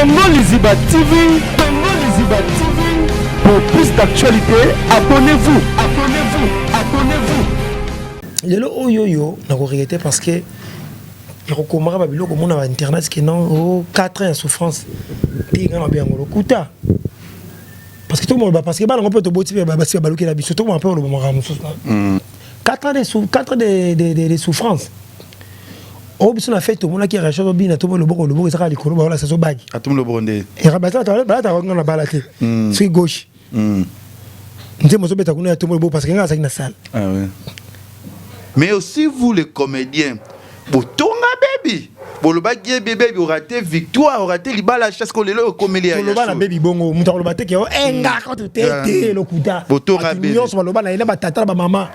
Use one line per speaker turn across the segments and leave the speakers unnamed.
Congo Liziba TV, Congo Liziba TV. Pour plus d'actualités, abonnez-vous, abonnez-vous, abonnez-vous.
Lelo oyo yo na ko regretter parce que ekokomaka ba biloko mona ba internet que non oh 4 ans ya souffrance te nga na yango lokuta parce que tout le monde parce que bana ngo mpe toboti mpe basi baluki na biso tokoma mpe oloba makambo mosusu 4 ans de 4 ans de, de, de, de souffrance oyo biso na fete tomonaki réaction tobina to loboko loboko ezaka likolo baolasa so bagi
atumi loboko nde
balataka nga na bala te soki gauche nzembo ozobeta kuna ya tomo loboko parce que nga azalaki na salle.
Ah, ouais. Mais aussi vous les comédiens, botonga bebi, bolobaki ye bebi orate victoire, orate libala chasse ko lelo okomeli ya
toloba na bebi bongo moto akoloba te ke o enga koto te te lokuta.
Botonga
bebi nyonso baloba na ye na batata na bamama.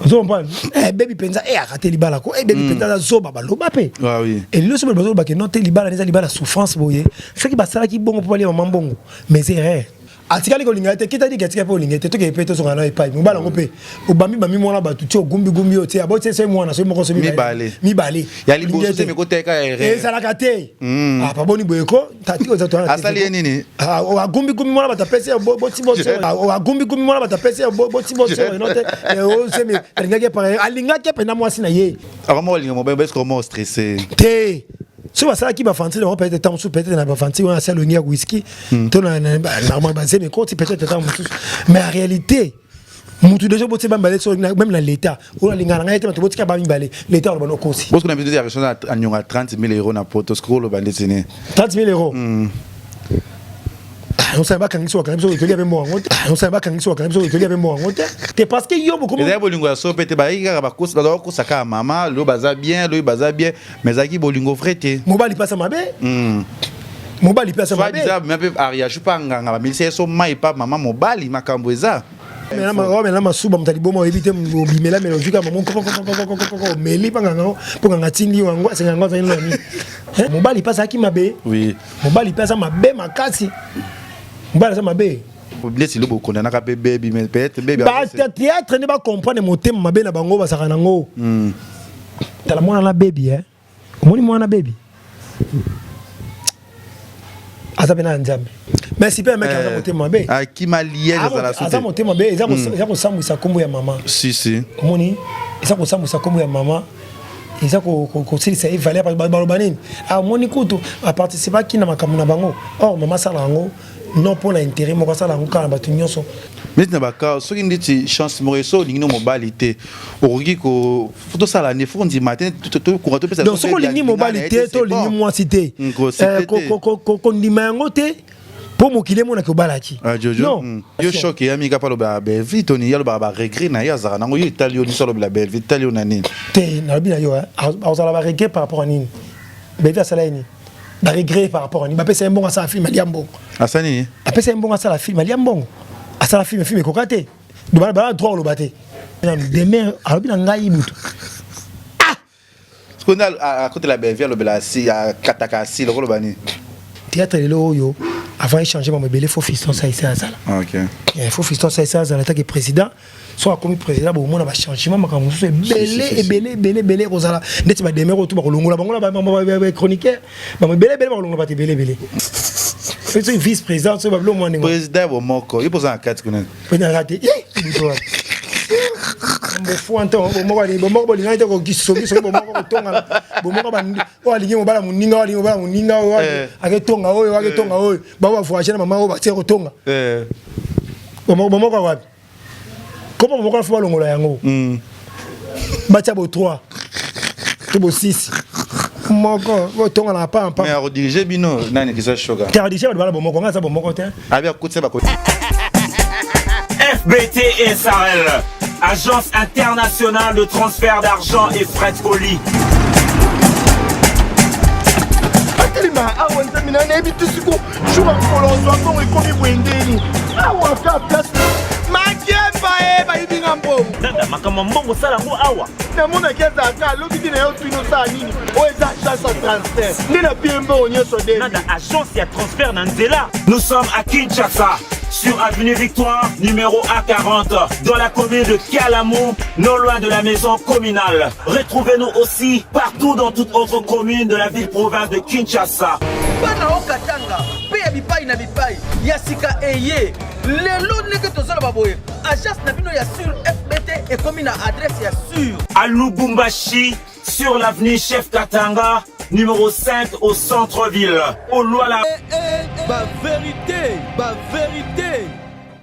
Ozo comprendre, eh bebi mpenza e arate libala ko eh bebi mpenza aza zoba, baloba mpe.
Ah oui.
Elelo soki bazoloba ke non te, libala eza libala souffrance boye, soki basalaki bongo mpo balia mama mbongo, mais c'est erreur. Atikali kolinga ye te, kita diki atikali mpe olinga ye te, tokee mpe tozonga na epai mobala yango mpe obambi bambi mwana bato ti ogumbi gumbi yo te aboti se mwana soki moko soki
mibale.
Mibale.
Ya liboso te mikoteka erreur.
Ezalaka te. Ah, paboni boye ko tati oza to.
Asali ye nini?
Agumbi gumbi mwana bato apesi boti boti, agumbi gumbi mwana bato apesi boti boti no te osemi alingaki epa alingaki epena mwasi na ye.
Akoma olinga mobali parce que omo stressé.
Te, soki basalaki bafanti nango peut-être ntango mosusu, peut-être na bafanti wana asi alongi ya whisky to na bazemi ekoti peut-être ntango mosusu, mais en réalité mutu déjà botie bamibale so même na l'état oyo alingaka na ngai te, bato botika bamibale, l'état oloba nokosi.
Bosco na biso ya région anyonga 30 000 € na poto, soki oloba ndeti nini?
30 000 €, osala bakangi so bakangi biso tolia mpe mbongo yango te, osala bakangi so bakangi biso tolia mpe mbongo yango te te parce que yo bokomi.
Ezali bolingo ya so mpe te, bayaki kaka baza kokosa kaka mama loyo baza bien, loyo baza bien, mais ezalaki bolingo vrai te.
Mobali mpe aza mabe, mobali mpe aza mabe.
Mpe ariage mpe anganga bamilisa ye so mai pa mama mobali makambo eza.
Omela masuba, moto aliboma oyebi te, obimela mela ozwi kaka mamo omeli mpa nganga mpo nganga atindi yo yango asenga yango azali nani. Mobali mpe azalaki mabe. Mobali mpe aza mabe makasi, mobali aza mabe.
Neti lo bokondanaka mpe bebi, mais peut-être bebi.
Bato ya théâtre nde bacomprendre motema mabe na bango bazalaka nango. Tala mwana na bebi, omoni mwana bebi aza mpe na Nzambe, mais si mpe ameki aza motema mabe.
Akima Liège azala.
Aza motema mabe, eza kosambwisa nkombo ya mama.
Si si.
Omoni, eza kosambwisa nkombo ya mama, eza kosilisa ye valeur. Baloba nini? Amoni kutu aparticipaki na makambo na bango, or mama asala yango non mpo na intérêt moko, asala yango kaka na bato nyonso.
Neti na baka soki ndeti chance moko so olingi no mobali te, okoki ko tosala nde fo ndima te, tokoka topesa.
Donc soki olingi mobali te to olingi mwasi te, kondima yango te mpo mokili emonaki obalaki.
Non, yo choc eyami kapa alobaka Belvi toni ye alobaka baregret na ye azalaka nango, yo etali yo nyonso alobela Belvi etali yo na nini?
Te, nalobi na yo azala baregret par rapport à nini? Belvi asala ye nini? Baregret par rapport à nini? Bapesa ye mbongo asala film, alia mbongo.
Asala nini?
Apesa ye mbongo asala film, alia mbongo, asala film, film ekoka te, bala droit oloba te. Demain alobi na ngai butu.
Soki nde akotela Belvi alobela akataka asile, okoloba nini?
Théâtre lelo oyo, avant échanger mambo ebele, faut Fiston Saïsa azala. Faut Fiston Saïsa azala taki président. So akomi président, bomona bachangement, makambo mosusu ebele ebele ebele ebele ekozala ndeti bademere oyo tu bakolongola bango na bachroniqueur, bango ebele ebele bakolongola bato ebele ebele, soki vice président soki babilo mwa ndenge.
Président bomoko yo mpoza na kati kuna.
Penaka te, bofuwa nte bomoko bolingani te, soki soki bomoko kotongana, bomoko oyo alingi mobala moninga, oyo alingi mobala moninga, oyo aketonga, oyo aketonga, oyo bao bavoyage na mama oyo batie kotonga bomoko wapi koma bomoko afo balongola yango, batia bo 3 to bo 6 moko botonga na pa
pa. Mais akodirige bino nani kisa shoka?
Te, adirige bato bana bomoko, nga aza bomoko te.
Abi akotisa bako.
FBT SARL, Agence internationale de transfert d'argent et frais de colis.
Atelema awa, Nzambe na nayebi te siko jour ya mokolo ozwa mbongo ekomi boye ndeni awa ka place makemba e bayibi nga mbongo.
Nanda, makambo ya mbongo osala yango awa.
Namonaki azalaka alobi te na yo tuni osala nini, oyo eza agence ya transfert nde na pie mbongo nyonso de.
Nanda, agence ya transfert na nzela. Nous sommes à Kinshasa, sur avenue Victoire, numéro A40, dans la commune de Kalamu, non loin de la maison communale. Retrouvez-nous aussi partout dans toute autre commune de la ville-province de Kinshasa.
Bana okata.
bipai na bipai ya sika eye lelo ndenge tozoloba boye agence na bino ya sur fbt ekomi na adresse ya sur
À Lubumbashi, sur l'avenue Chef Katanga, numéro 5 au centre-ville, au Lualaba.
Ba vérité, ba vérité.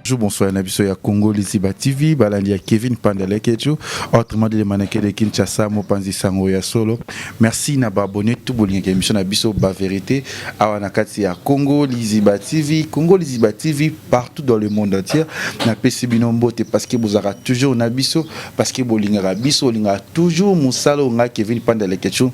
Bonjour, bonsoir, na biso ya Congo Liziba TV, balandi ya Kevin Pandalekejo, autrement dit le mannequin de Kinshasa, mopanzi sango ya solo. Merci na ba abonné tout bolinga émission na biso ba vérité awa na kati ya Congo Liziba TV, Congo Liziba TV partout dans le monde entier. Na pesi bino mbote parce que bozaka toujours na biso, parce que bolingaka biso, bolingaka toujours mosala nga Kevin Pandalekejo.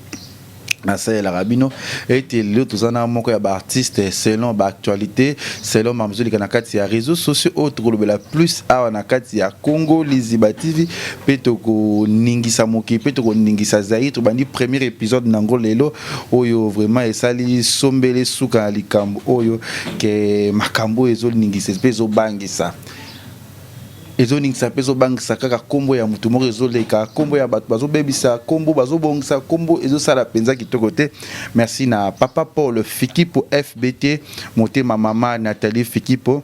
Nasalelaka bino ete lelo toza na moko ya baartiste selon baactualité, selon makambo ezoleka na kati ya réseaux sociaux oyo tokolobela plus awa na kati ya Congo Liziba TV mpe tokoningisa mokili mpe tokoningisa Zaire. Tobandi premier épisode nango lelo oyo vraiment esali sombele suka na likambo oyo ke makambo oyo ezoningisa mpe ezobangisa, ezoningisa mpe ezobangisa. Kaka nkombo ya motu moko ezoleka, nkombo ya bato bazobebisa nkombo, bazobongisa nkombo, ezosala mpenza kitoko te. Merci na papa Paul Fikipo FBT, motema mama Nathalie Fikipo,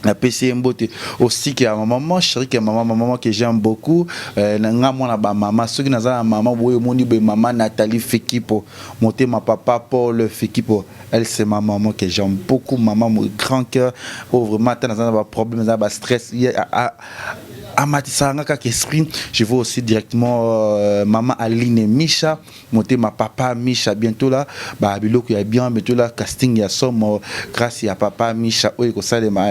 napesi ye mbote osiki ya mama chérie, ya mama, mama que j'aime beaucoup. Na nga mwana bamama, soki naza na mama boye, omoni boye mama Nathalie Fikipo, motema papa Paul Fikipo, elle, c'est ma maman que j'aime beaucoup, maman mon grand cœur. Oh, vraiment, ata naza na baproblème, naza na bastress, amatisaka nga kaka esprit. Je vois aussi directement maman Aline Misha, motema papa Misha. Bientôt là babiloko ya bien, bientôt là casting ya somo grâce ya papa Misha oyo ekosalema,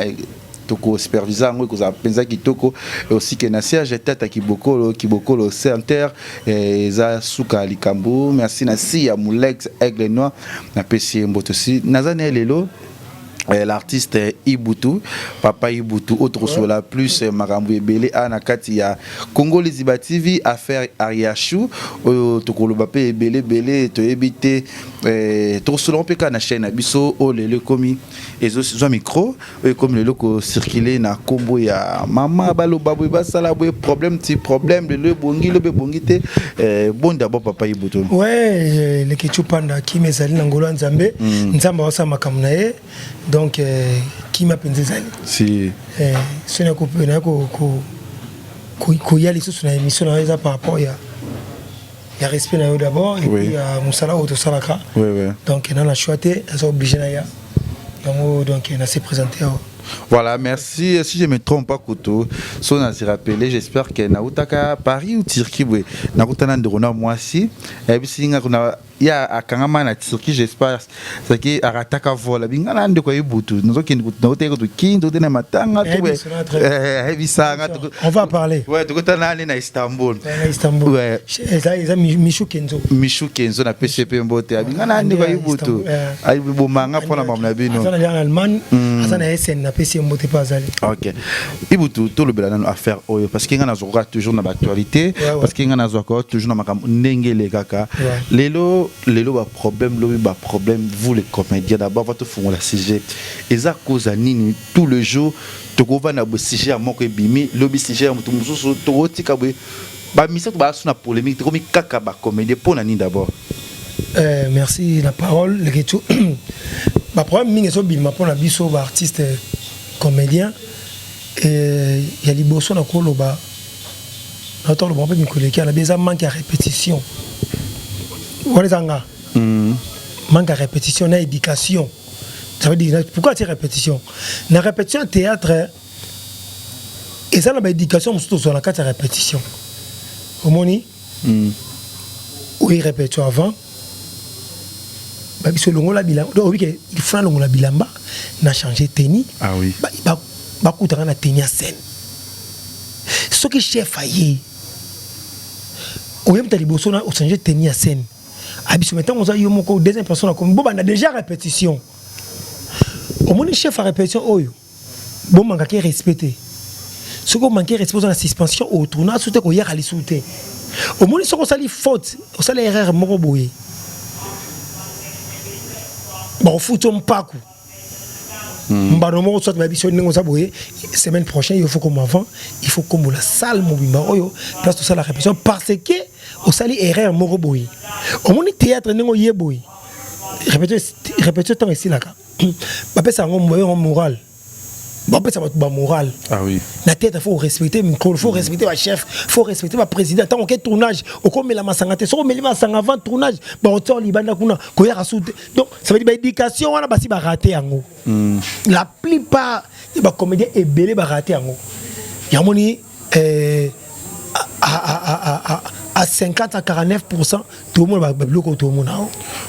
tokosupervise yango, ekozala mpenza kitoko. Aussi ke na Serge Tata Kibokolo, Kibokolo Center, eza suka ya likambo. Merci na si ya Mulex Aigle Noir, napesi ye mbote. Si naza na ye lelo, l'artiste Ibutu, papa Ibutu, autre sur la plus makambo ebele a na kati ya Congo Liziba TV, affaire Ariachou oyo tokoloba pe ebele ebele, toyebi te. Tokosolola mpe kaka na chaîne na biso oyo lelo ekomi ezozwa micro, oyo ekomi lelo kocircule na nkombo ya mama, baloba boye, basala boye, problème ti problème, lelo ebongi, lobi ebongi te. Bon, d'abord papa Ibutu.
Ouais, Leketu Panda, kimi ezali na ngolo ya Nzambe. Nzambe aosala makambo na ye, donc kimia mpenza ezali.
Si.
So naye koya lisusu na émission na yo, eza par rapport ya respect na yo d'abord et puis ya mosala oyo tosalaka. Donc na choix te, naza obligé na ya yango, donc na se présenter awa.
Voilà, merci. Si je me trompe pas, Kuto, so na se rappeler, j'espère que nautaka Paris ou Turquie, oui. Nakutana ndeko mwasi, et puis nga kuna ya akangama na Turquie, j'espère saki arataka vol, binga na ndeko Ibutu, nazokende kutu nautaki kutu Kindu te na matanga to ayebisanga.
On va parler.
Ouais, tokutana ani na Istanbul.
Na Istanbul.
Ouais.
Eza Michou Kenzo.
Michou Kenzo, na PCP mbote, abinga na ndeko Ibutu, ayibomanga mpona mamu na bino.
Aza na Allemagne, aza na SN, na PC mbote mpe azali.
Ok, Ibutu, tolobela nano affaire oyo parce que nga nazwaka toujours na baactualité, parce que nga nazwaka toujours na makambo ndenge elekaka lelo lelo, baproblème lobi, baproblème. Vous les comédiens, d'abord va tofungola sujet, eza cause nini? Tout le jour tokovanda boye, sujet ya moko ebimi, lobi sujet ya moto mosusu, tokotika boye, bamisato baza na polémique, tokomi kaka bacomédien, mpo na nini d'abord?
Merci la parole, Leketu. Baproblème mingi ezobima mpona biso baartiste comédien. Ya liboso na koloba, natoloba mpe mikolo eki alobi, eza manque ya répétition. Wana eza nga manque ya répétition na éducation. Ça veut dire pourquoi ti répétition? Na répétition ya théâtre, eza na baéducation mosusu tozwa na kati ya répétition. Omoni, oyi répétition avant, babiso longola bilamba, donc oyebi ke il faut nalongola bilamba, na changer tenue.
Ah oui.
Bakutaka na tenue ya scène. Soki chef aye, oyebi ta liboso na ochange tenue ya scène, abiso mais ntango oza yo moko deuxième personne akomi, bobanda déjà répétition. Omoni chef ya répétition oyo bomankaki respect te, soki omanke respect, oza na suspension, otourna su te, koyaka lisusu te. Omoni, soki osali faute, osali erreur moko boye, bakofuti yo mpaku mbano moko, soit bayebi so ndenge oza boye, semaine prochaine il faut comme avant, il faut kombola salle mobimba oyo place tosala répétition, parce que osali erreur moko boye. Omoni théâtre ndenge oye boye. Répétition ntango esilaka, bapesa yango yango moral, bapesa bato bamoral.
Ah oui.
Na tête, faut respecter mikolo, faut respecter bachef, faut respecter baprésident. Ntango oke tournage, okomela masanga te. Soki omeli masanga avant tournage, baotia libanda kuna, koyaka su te. Donc ça veut dire baéducation wana basi barater yango. La plupart ya bacomédien ebele barater yango. Yamoni à 50 à 49, tout le monde babiloko, tout le monde.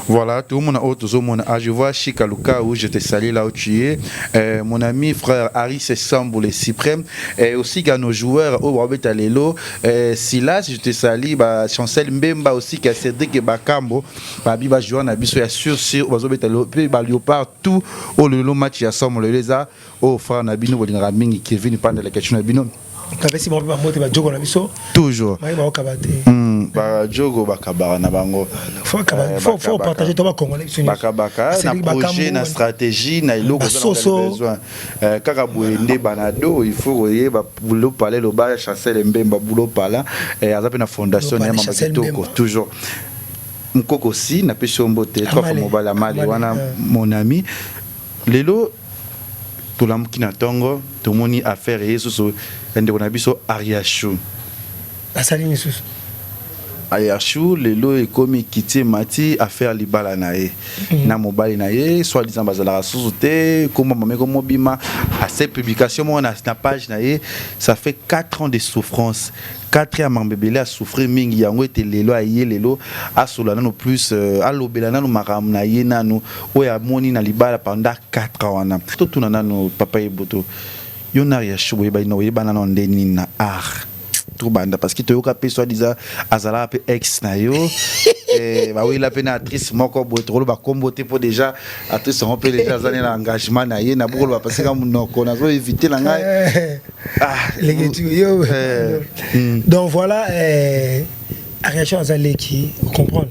Voilà, tout le monde a tout le monde. Ah, je vois Chika Luka où je te salue là où tu es. Mon ami frère Harry Sambou les Suprêmes. Et aussi à nos joueurs au Robert Alelo. Silas, je te salue. Bah, Chancel Mbemba aussi qui a Cédric Bakambo. Bah, biba joueur na biso ya sûr sûr bazobeta pe ba Léopard tout au le match ya somo le leza au frère na bino bolingaka mingi Kevin Panda la question na bino.
Kapesi bango mpe bambote, bajogo na biso.
Toujours.
Baye baokaba te.
Bajogo bakabaka na bango.
Faut partager to bacongolais biso.
Bakabaka na projet, na stratégie, na eloko besoin kaka boye nde banado. Il faut koyeba bulo pala, eloba Chancel Mbemba, bulo pala aza mpe na fondation na ye mamba kitoko toujours. Mokoko si napesi yo mbote trois fois, mobali amali wana, mon ami. Lelo tolamuki na ntongo, tomoni affaire ye susu ya ndeko na biso Ariachou.
Asali lisusu?
Ariachou lelo ekomi kiti emati, affaire libala na ye na mobali na ye, soit disant bazalaka susu te. Kombo mama ekomobima ase publication moko na page na ye. Ça fait 4 ans de souffrance, 4 ans ya makambo ebele, asouffrir mingi. Yango ete lelo aye, lelo asola nano plus, alobela nano makambo na ye nano oyo amoni na libala pendant 4 ans wana. Totuna nano papa Eboto, yo na Ariachou boyebani na oyebana nano nde nini na art? Tobanda parce que toyoka mpe soit disant azalaka mpe ex na yo, bawela mpe na actrice moko boye. Tokoloba kombo te mpo déjà actrice yango mpe déjà aza na engagement na ye. Na bokoloba parce que monoko nazo éviter na ngai.
Yo, donc voilà, Ariachou aza leki, ocomprendre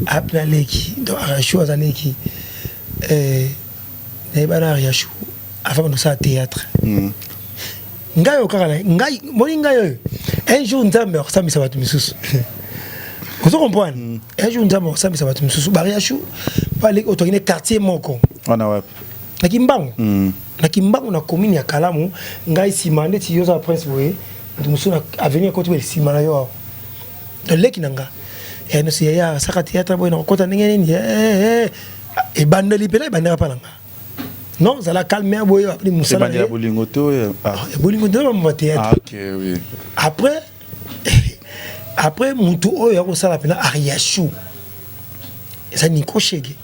apena leki. Donc Ariachou aza leki, nayeba na Ariachou avant bandosala théâtre. Ngai oyo kaka ngai moni ngai oyo, un jour Nzambe akosambisa bato misusu, ozo comprendre? Un jour Nzambe akosambisa bato misusu. Bariachou baleki oyo tokende quartier moko.
Wana wapi?
Na Kimbangu, na Kimbangu, na commune ya Kalamu. Ngai nsima ndeti yo oza na prince boye, moto mosusu na avenir ekoti boye nsima na yo awa. Donc leki na nga nyonso yaya asaka théâtre boye, nakokota ndenge nini? Ebandeli mpena ebandaka mpa na nga. Non, zala calme boye, apres mosala.
Ya bolingo to?
Ya bolingo te, bamama théâtre. Après mutu oyo akosala mpena Ariachou eza Niko Shege.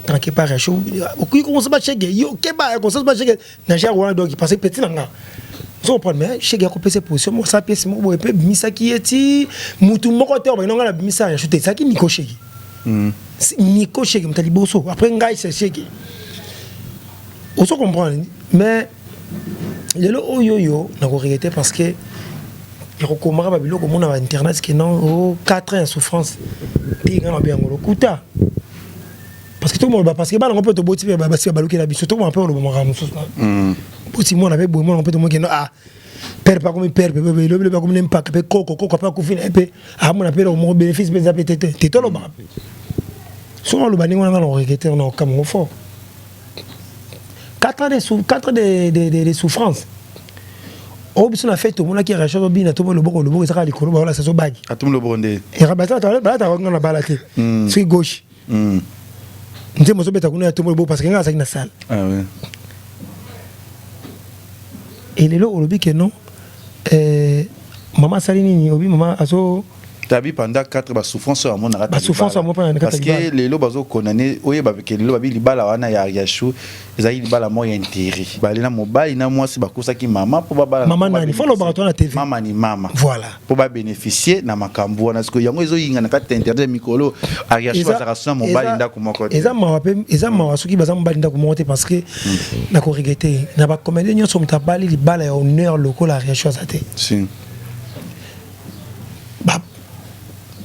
Tranquille pa Ariachou, okoki kokosa bashege yo keba kosa bashege na genre wana. Donc parce que petit na nga, ozo comprendre, mais Shege akopesa position moko, asala pièce moko boye mpe ebimisaki ye ti mutu moko te. Obangi nanga na bimisa Ariachou te, ezalaki Niko Shege. Niko Shege moto ya liboso, après ngai c'est Shege, ozo comprendre? Mais lelo oyo oyo nakoregretter parce que ekokomaka babiloko omona ba internet ke non, o 4 ans ya souffrance te. Ngai na yango lokuta parce que tokomoloba, parce que bana ngo mpe toboti mpe basi balukela biso, tokomona mpe oloba makambo mosusu. Boti mwana mpe boye, mwana mpe tomoki no, ah, père mpe akomi père mpe elobi lobi akomi ne mpaka mpe koko koko mpe akufi na ye mpe amona mpe moko bénéfice mpe eza mpe te te te. Tolobaka mpe soki oloba ndenge wana, nga na koregretter na okamango fort. 4 ans de, 4 ans de souffrance oyo biso na fete tomonaki réaction tobina to loboko loboko ezaka likolo, baolasa so bagi.
Atumi loboko nde?
Balataka nga na bala te, soki gauche nzembo ozobeta kuna ya tomo loboko parce que nga azalaki na salle. Et lelo olobi ke non, mama asali nini? Obi mama azo
Tabi pendant 4 basouffrance oyo amonaka.
Basouffrance
oyo. Parce que lelo bazokondane, oyeba ke lelo babi libala wana ya Ariachou ezalaki libala moko ya intérêt. Bale na mobali na mwasi bakosaki mama mpo babala.
Mama nani? Fo lobaka to na TV.
Mama ni mama.
Voilà.
Mpo babénéficie na makambo wana. Sikoyo yango ezoyinga na kati ya internet mikolo, Ariachou azalaka so na mobali ndako moko
te. Eza mawa mpe eza mawa soki baza mobali ndako moko te, parce que na koregretter na bacomédien nyonso, moto abali libala ya honneur lokola Ariachou aza te.
Si.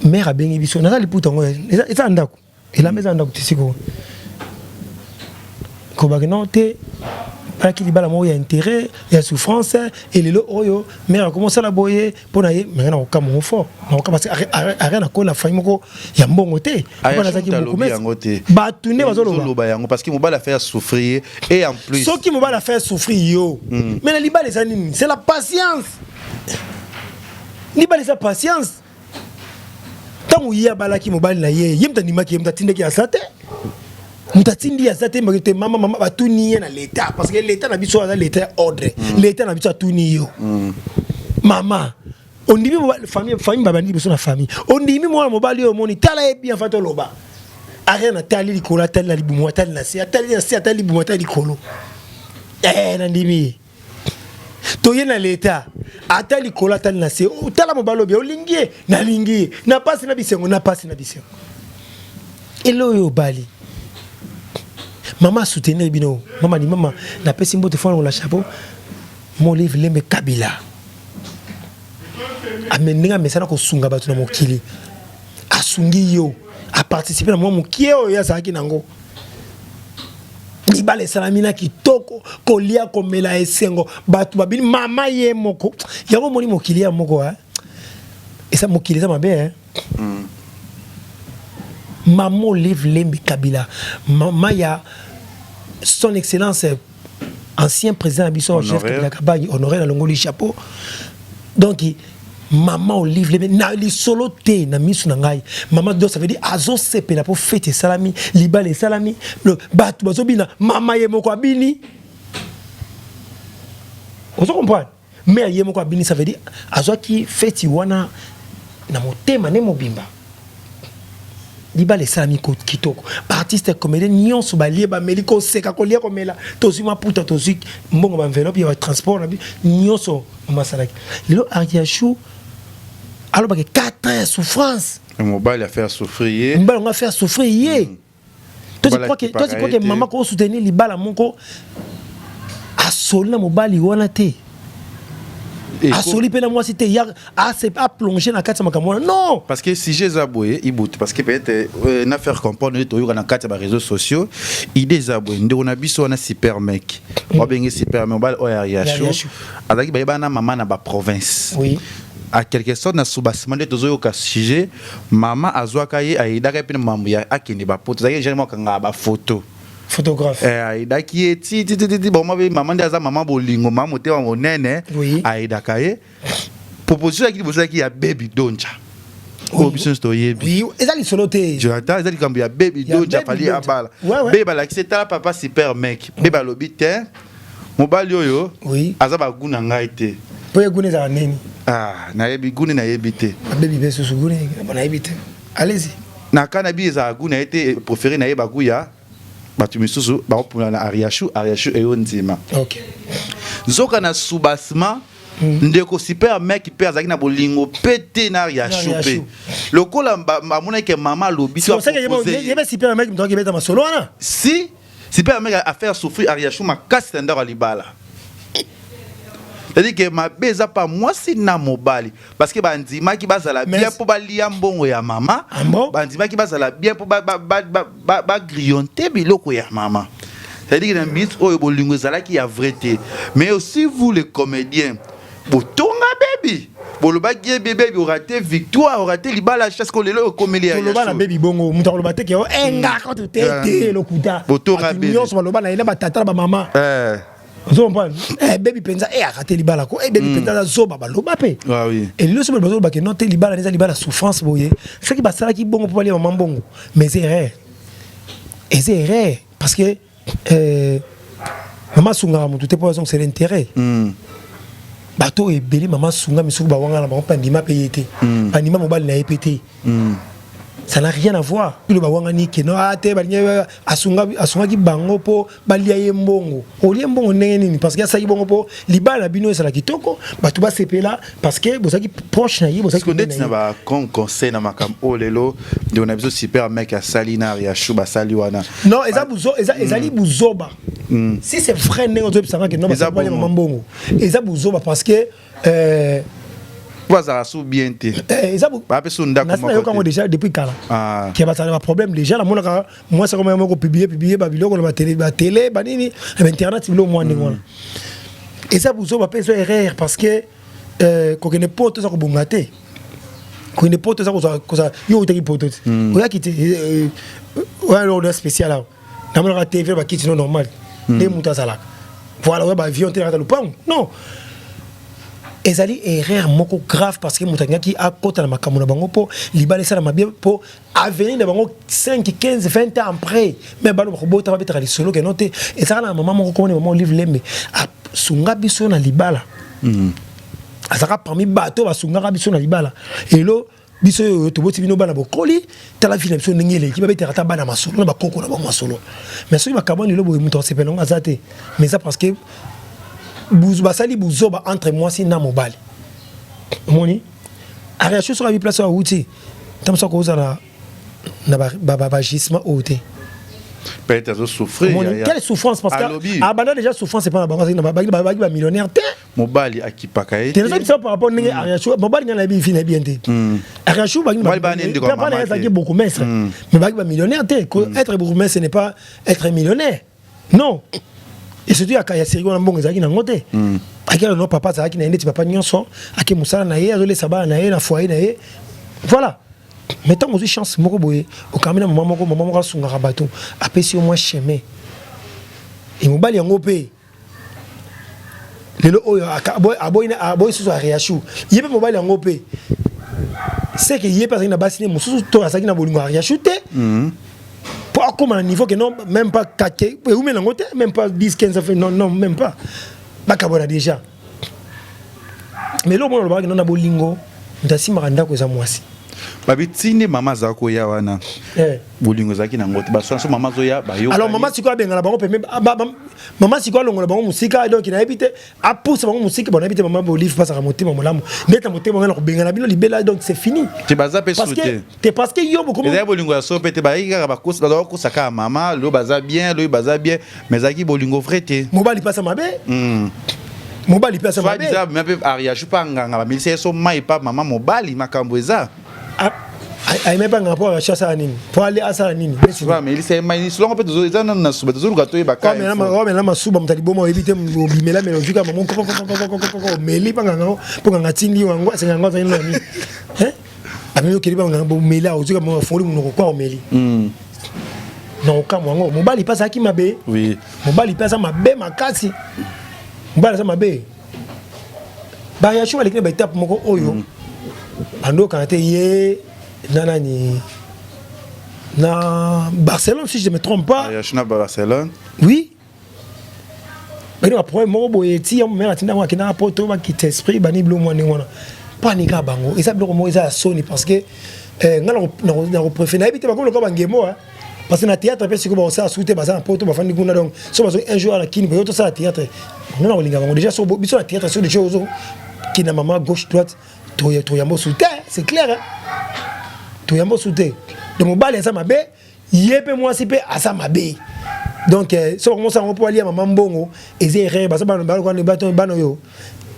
Mare abengi biso, naza liputa yango eza na ndako, elamba eza na ndako te. Sikoyo kobaki non te. Balaki libala moko ya intérêt, ya souffrance, et lelo oyo mère akomosala boye mpo na ye. Mais nga nakokamwa ngo fort, nakokamwa parce que Ariana nakola na famille moko ya mbongo te. Papa nazalaki
bourgmestre.
Bato nde bazoloba
yango parce que mobali affaire souffrir et en plus
soki mobali affaire souffrir yo, mais na libala eza nini? C'est la patience. Libala eza patience. Ntango ye abalaki mobali na ye, ye moto andimaki, ye moto atindaki aza te, moto atindi aza te te. Mama, mama batuni ye na l'état, parce que l'état na biso aza l'état ya ordre. L'état na biso atuni yo: "Mama, ondimi famille?" Famille babandi liboso na famille: "Ondimi mwana mobali oyo omoni? Tala ye bien." Fa toloba, Ariana atali likolo, atali na libumu, atali na se, atali na se, atali libumu, atali likolo: "Eh, nandimi ye." Toye na leta, ata likolo, atali na se: "Tala mobali oyo, olingi ye?" "Nalingi ye, na pasi na bisengo, na pasi na bisengo." Elo oyo obali, mama asoutenir bino. Mama ni mama, napesi mbote fo la chapeau Molive Lembe Kabila. Ame ndenge amesana kosunga bato na mokili, asungi yo, aparticipe na mwa mokie oyo azalaki nango. Libala esalami na kitoko, kolia, komela, esengo, bato babini, mama ye moko. Yango omoni mokili ya moko eza mokili eza mabe. Mama Olive Lembe Kabila, mama ya son excellence ancien président na biso chef Kabila Kabangi honoré, na longoli chapeau. Donc mama Olive Lembe na lisolo te na miso na ngai mama. Donc ça veut dire azosepela mpo fête esalami, libala esalami, bato bazobina, mama ye moko abini. Ozo comprendre? Mais ye moko abini, ça veut dire azwaki feti wana na motema ne mobimba. Libala esalami kitoko, baartiste comédien nyonso balie, bameli, koseka, kolia, komela, tozwi maputa, tozwi mbongo, baenveloppe ya batransport na nyonso. Mama asalaki. Lelo Ariachou alobaki 4 ans ya souffrance.
Mobali afaire souffrir ye.
Mobali yango afaire souffrir ye. Toi, tu crois que, toi, tu crois que mama ko soutenir libala moko asoli na mobali wana te, asoli mpe na mwasi te, ya aplonge na kati ya makambo wana? Non.
Parce que sujet eza boye, Ibutu, parce que peut-être na faire comprendre nde toyoka na kati ya baréseaux sociaux. Idée eza boye: ndeko na biso wana super mec, babenge super mec, mobali oyo Ariasho, azalaki bayebana na mama na baprovince. À quelque sorte, na soubassement nde tozoyoka sujet, mama azwaka ye, ayedaka ye mpe na mambo ya akende bapoto. Ezalaki genre moko akangaka bafoto.
Photographe.
Ayedaki ye ti ti ti ti. Bango mpe mama nde aza mama bolingo, mama motema monene. Ayedaka ye. Proposition yaki liboso yaki ya Bebi Donja oyo biso nyonso toyebi.
Eza lisolo te.
Jonathan, eza likambo ya Bebi Donja. Fali abala be, balakisi: "Etala papa super mec." Be balobi te, mobali oyo aza bagu na ngai te.
Po ye guna ezala nini?
Ah, nayebi gune, nayebi te.
Babebi mpe susu gune, nayebi te, allez-y.
Na ka na bi ezala gu na ye te, préféré na ye bagu ya bato misusu bakopuna na Ariashu. Ariashu eyo ndima. Nzoka na soubassement, ndeko super mec mpe azalaki na bolingo mpe te na Ariashu mpe lokola amonaki mama alobi.
Yebe super mec moto akebeta masolo wana.
Si super mec afaire souffrir Ariashu makasi na ndako ya libala, c'est-à-dire que mabe eza pa mwasi na mobali, parce que bandimaki bazala bien mpo balia mbongo ya mama.
Ah bon?
Bandimaki bazala bien mpo bagrignoter biloko ya mama. C'est-à-dire que na minute oyo bolingo ezalaki ya vrai te. Mais aussi vous les comédiens, botonga bebi, bolobaki ye: "Bebi orate victoire, orate libala chasse ko lelo okomeli ya."
Toloba na bebi bongo, moto akoloba te ke o engaka to te te, lokuta.
Botonga
Bato
bebi.
Nyonso baloba na ye, na batata na bamama. Ozo comprendre? Bebi mpenza arate libala ko, bebi mpenza aza zoba, baloba mpe.
Ah oui.
Elelo soki bazolobake non te, libala eza libala souffrance boye, soki basalaki bongo mpo balia mama mbongo, mais eza erreur, eza erreur, parce que mama asungaka motu te mpo azongisela intérêt. Bato oyo ebele mama asunga misuku, bawanga na bango mpe andima mpe ye te, bandima mobali na ye mpe te. Ça n'a rien à voir. Bilo bawangani ke no a te, balingi asunga, asungaki bango mpo balia ye mbongo. Olie mbongo ndenge nini? Parce que asalaki bongo mpo libala na bino ezala kitoko, bato basepela, parce que bozalaki proche na ye,
parce
bozalaki
que ndeti
pembeni
na
na ye.
Bacon conseil na makambo oyo lelo ndeko na biso super mec asali na Ariashu, basali wana.
Non, eza buzo, eza ezali buzoba. Si c'est vrai ndenge ozoyebisanga ke non,
Eza
balia
bongo.
mama mbongo, eza buzoba, parce que
Po azalaka su bien te.
Eh, eza
Ba pe su ndako
moko. Nayoka yango déjà depuis kala.
Ah.
Ke bazala ba problème déjà namonaka mwasi akoma moko publier publier ba biloko na ba télé ba télé ba nini na internet biloko mwa ndenge wana. Eza buzoba pe eza erreur parce que euh, kokende poto eza kobonga te. Kokende poto eza kozala kozala yo otaki poto te. Oyaki te euh, oya lors spécial awa. Namonaka TV ba kiti no normal. Nde moto azalaka. Voilà oya ba avion te na kati ya lopango. Non. Ezali erreur moko grave parce que moto alingaki akota na makambo na bango mpo libala esalama bien mpo avenir na bango 5 15 20 ans après mais bana bakobota babetaka lisolo keno te. Ezalaka na mama moko komona mama Olive Lembe asunga biso na libala. Azalaka parmi bato basungaka biso na libala. Elo biso oyo toboti bino bana bokoli tala vie na biso ndenge eleki babetaka ata bana masolo na bakoko na bango masolo. Mais soki bakabwani lelo boye moto asepela yango aza te. Mais eza parce que basali buzoba entre mwasi na mobali. Omoni Ariachou soki abi place oyo awuti ntango mosusu akozala na ba agissement oyo te.
Peut-être azo souffrir.
Omoni, quelle souffrance parce que abanda déjà souffrance epa na bango azalaki na ba ba millionnaire te.
Mobali akipaka ye
te. Nazo par rapport ndenge Ariachou mobali nga nayebi fille nayebi ye te. Ariachou bangi papa na ye azalaki bourgmestre. Mais bangi ba millionnaire te. Être bourgmestre ce n'est pas être millionnaire. Non. Et surtout ya ya série wana mbongo ezalaki nango te. Akela no papa azalaki na ye ndeti papa nyonso ake mosala na ye azolesa bana na ye na foyer na ye. Voilà. Mais ntango ozwi chance moko boye okami na mama moko, mama moko asungaka bato apesi yo mwa chemin. Et mobali yango mpe lelo oyo aboyi susu Ariachou ye mpe mobali yango mpe c'est que ye mpe azalaki na basi ne mosusu to azalaki na bolingo Ariachou te. Po akóma na niveau que non même pas kake eumeli yango te même pas 10 15 non non même pas bakabwana déjà. Mais eloko mona olobaka non na bolingo moto asimbaka ndako eza mwasi.
Babi tinde mama azalaki koya wana. Bolingo ezalaki nango te. Baswana so mama azoya bayokani.
Alors mama sikoyo abengana bango pembe, mama sikoyo alongola bango mosika donc nayebi te apusa bango mosika bon nayebi te mama Olive pasaka motema molamu ndeta motema ngana kobengana bino libela donc c'est fini.
Te baza pe
Parce que
te.
te parce que yo bokomi
ezalaki bolingo ya so pe te bayaki kaka bakosa bazalaki kokosa kaka mama loyo baza bien loyo baza bien mais ezalaki bolingo vrai te.
Mobali pasa mabe. Mobali pasa
Soit
mabe.
disant mais pe Ariachou pa nganga ba milisa so mai pa mama mobali makambo eza.
Ayeme pa nganga po Ariachou asala nini? Po ale asala nini?
Ba milisa mai solongo pe tozo eza nanu na suba tozoluka toyeba ka.
Wamela ma wamela masuba mutali boma oyebi te obimela mela ozwi kaka mamo koko koko koko koko koko omeli pa nganga po nganga atindi yo yango asenga yango azali na nini? Hein? Amemi okeli ba nganga bomela ozwi kaka mamo afongoli monoko kwa omeli. Na okamwa yango mobali pe azalaki mabe.
Oui.
Mobali pe aza mabe makasi. Mobali aza mabe. Ba réaction baleki na ba étape moko oyo bandokana te ye na nani na Barcelone si je ne me trompe pas.
Réaction na Barcelone.
Oui. Bani ba problème moko boye ti ya mère atinda ngo akenda na poto ba quitte esprit bani bilo mwa ndenge wana. Panika bango eza biloko moko eza ya soni parce que nga na ko préférer nayebi te bakomi lokola ba ngemo hein. Parce que na théâtre pe sikoyo bakosala suku te baza na poto bafandi kuna donc so bazo un jour na kini boyo tosala théâtre nga na kolinga bango déjà so biso na théâtre so déjà ozo kina mama gauche droite toyambo su te c'est clair hein? Toyambo su te donc mobali aza mabe ye pe mwasi pe aza mabe donc so bakomosala yango mpo alia mama mbongo eza erreur baza bana bana bana oyo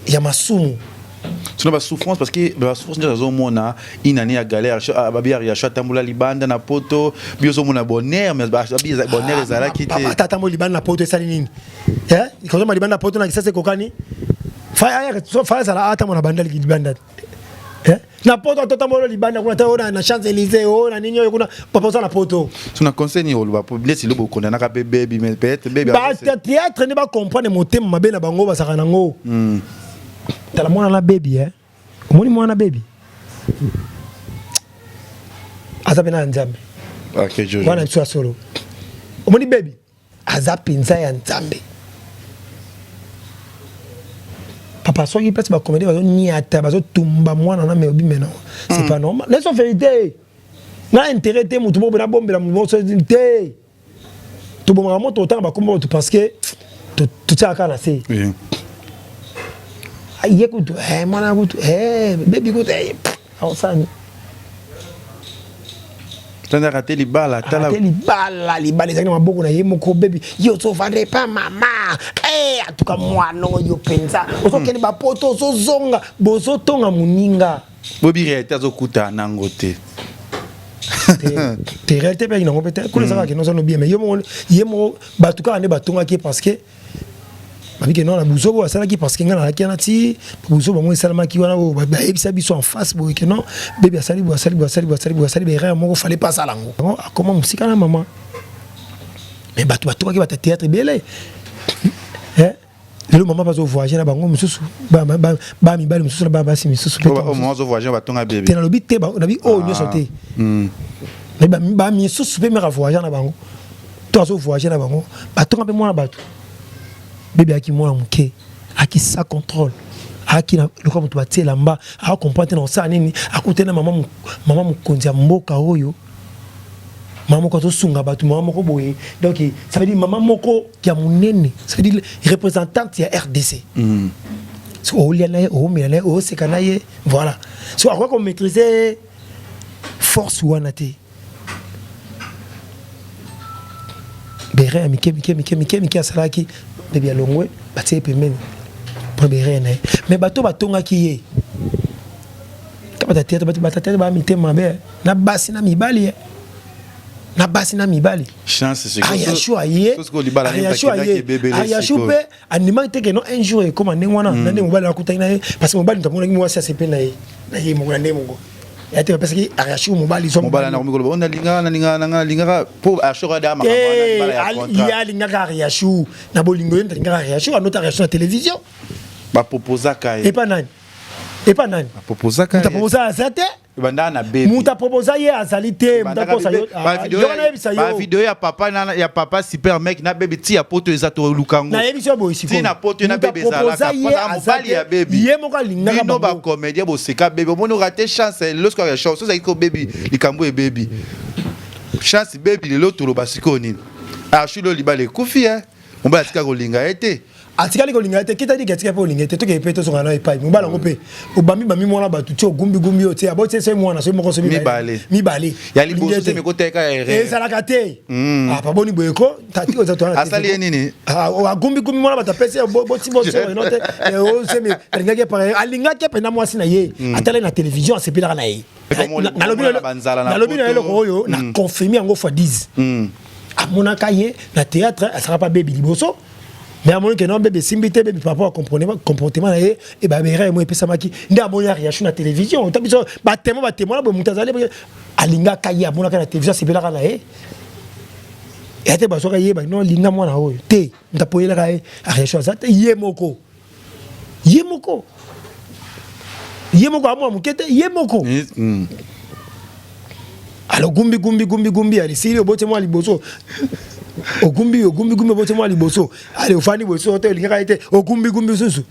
ya masumu.
Sinon ba souffrance parce que ba souffrance ndio azomona une année ya galère babi ya riacho atambola libanda na poto bio ozomona bonheur mais babi bonheur ezalaki te.
Papa atambola libanda na poto esali nini? Eh kozoma libanda na poto na kisasa ekokani? Faya faya zala atambola banda libanda. Eh na poto atotambola libanda kuna ta ona na Champs-Élysées o na nini oyo kuna papa oza na poto.
Suna conseil ni oloba po neti lobo okondana pe baby mais peut-être baby
ba théâtre ne ba comprendre motema mabe na bango basaka nango. Tala mwana na baby hein. Omoni mwana na baby. Aza pena ya Nzambe.
Okay, Jojo.
Wana biso ya solo. Omoni baby aza penza ya Nzambe. Papa soki place ba comédien bazo niata bazo tumba mwana na mais obime non. C'est pas normal. Laisse vérité. Na intérêt te mutu moko na bombela mutu moko te. Tobomaka moto otanga bakombo bato parce que totiaka kaka na se. Ye kutu mwana kutu baby kutu aosani.
Tanda rate libala tala.
Rate libala libala ezali na maboko na ye moko bebi yo ozovanda epa mama eh atuka mwana oyo mpenza ozokende bapoto ozozonga bozotonga moninga.
Bobi réalité azokutana nango te.
Te réalité mpe nango mpe te kuna ezalaka kende oza no bien mais ye moko ye moko bato kaka nde batongaki ye parce que babike non na buzoba oyo asalaki parce que ngai nazalaki wana ti buzoba yango esalamaki wana oyo bayebisa biso en face boye ke non bebi asali boye asali boye asali boye asali boye asali baerreur moko fallait pas asala yango akoma mosika na mama mais bato batokaki bato ya théâtre ebele lelo mama bazo voyager na bango mosusu ba mibali mosusu na ba basi mosusu te nalobi te nabi oyo nyonso te ba misusu mpe meka voyager na bango to azo voyager na bango batonga mpe mwana bato bebe ayaki mwana moke ayaki sa contrôle ayaki lokola moto batie elamba akomprendre te na kosala nini akutani na mama mama mokonzi ya mboka oyo mama moko azosunga bato mama moko boye donc ça veut dire mama moko ya monene ça veut dire représentante ya rdc mm. so olia na ye oomela na ye ooseka na ye voilà so akoki komaîtrise force wana te bere ya mike mike mike mike mike asalaki bebi alongwe batie ye pembeni mpo bere na ye mais bato batongaki ye bato bato théâtre ba mitema mabe na basi na mibali na basi na mibali
ayashu
aye ayashu aye ayashu mpe andimaki te ke non un jour ekoma ndenge wana na ndenge mobali akutaki na ye parce que mobali moto amonaki mwasi asepeli na ye na ye moko na ndenge moko ya te bapesaki ariashu mobali
zwa mobali na komikoloba o nalingaka nalingaka nanga nalingaka mpo ariashu akada makambo wana libala ya contrat
ye alingaka ariashu na bolingo ye moto alingaka ariashu anota ariashu na télévision
baproposaka ye
epa nani epa nani
baproposaka
moto aproposa aza te
ebandaka na bebi
moto aproposa ye azali te moto akosa yo ah, yo nayebisa yo
bavideo ya papa na ya papa super mec na bebi ti ya poto eza toluka ngo
nayebisi yo boye
sikoyo ti na poto na bebi ezalaka mobali ya bebi
ye moko alingaka
bino bacomédien boseka bebi omoni orate chance lelo sikoyo ya chance ozalaki ko bebi likambo ebebi chance bebi lelo toloba sikoyo nini archi lelo libala ekufi eh mobali atika kolinga ye te
atikali kolinga ye te kita diki atikali mpe olinga ye te tokei mpe tozonga na epai mobali yango mpe obambi bambi mwana bato ti ogumbi gumbi yo te aboti se mwana soki moko soki
mibale
mibale
ya liboso te mikoteka
erreur ezalaka te hmm. ah paboni boye ko tati oza to
asali ye nini
ah oh, agumbi gumbi mwana bato apesi boti boti oyo te eh, osemi alingaki epai alingaki mpenza mwasi na ye hmm. atalaki na télévision asepelaka na ye nalobi na eloko oyo na hmm. confirme yango fois 10 amonaka ye na théâtre asalaka pa bebi liboso mais amoni ke non bebe esimbi te bebe par rapport à comportement na ye e baberere mo epesamaki nde amoni ariashu na télévision ota biso batemo batemo na boye moto azali alingaka ye amonaka na télévision asepelaka na ye ya te bazwaka ye ba non linga mwana oyo te moto apoyelaka ye ariashu aza te ye moko ye moko ye moko amwa moke te ye moko mm. alors gumbi gumbi gumbi gumbi alisili oboti mwa liboso ogumbi ogumbi gumbi oboti mwa liboso ale ofandi boye soki te olingaka ye te ogumbi gumbi susu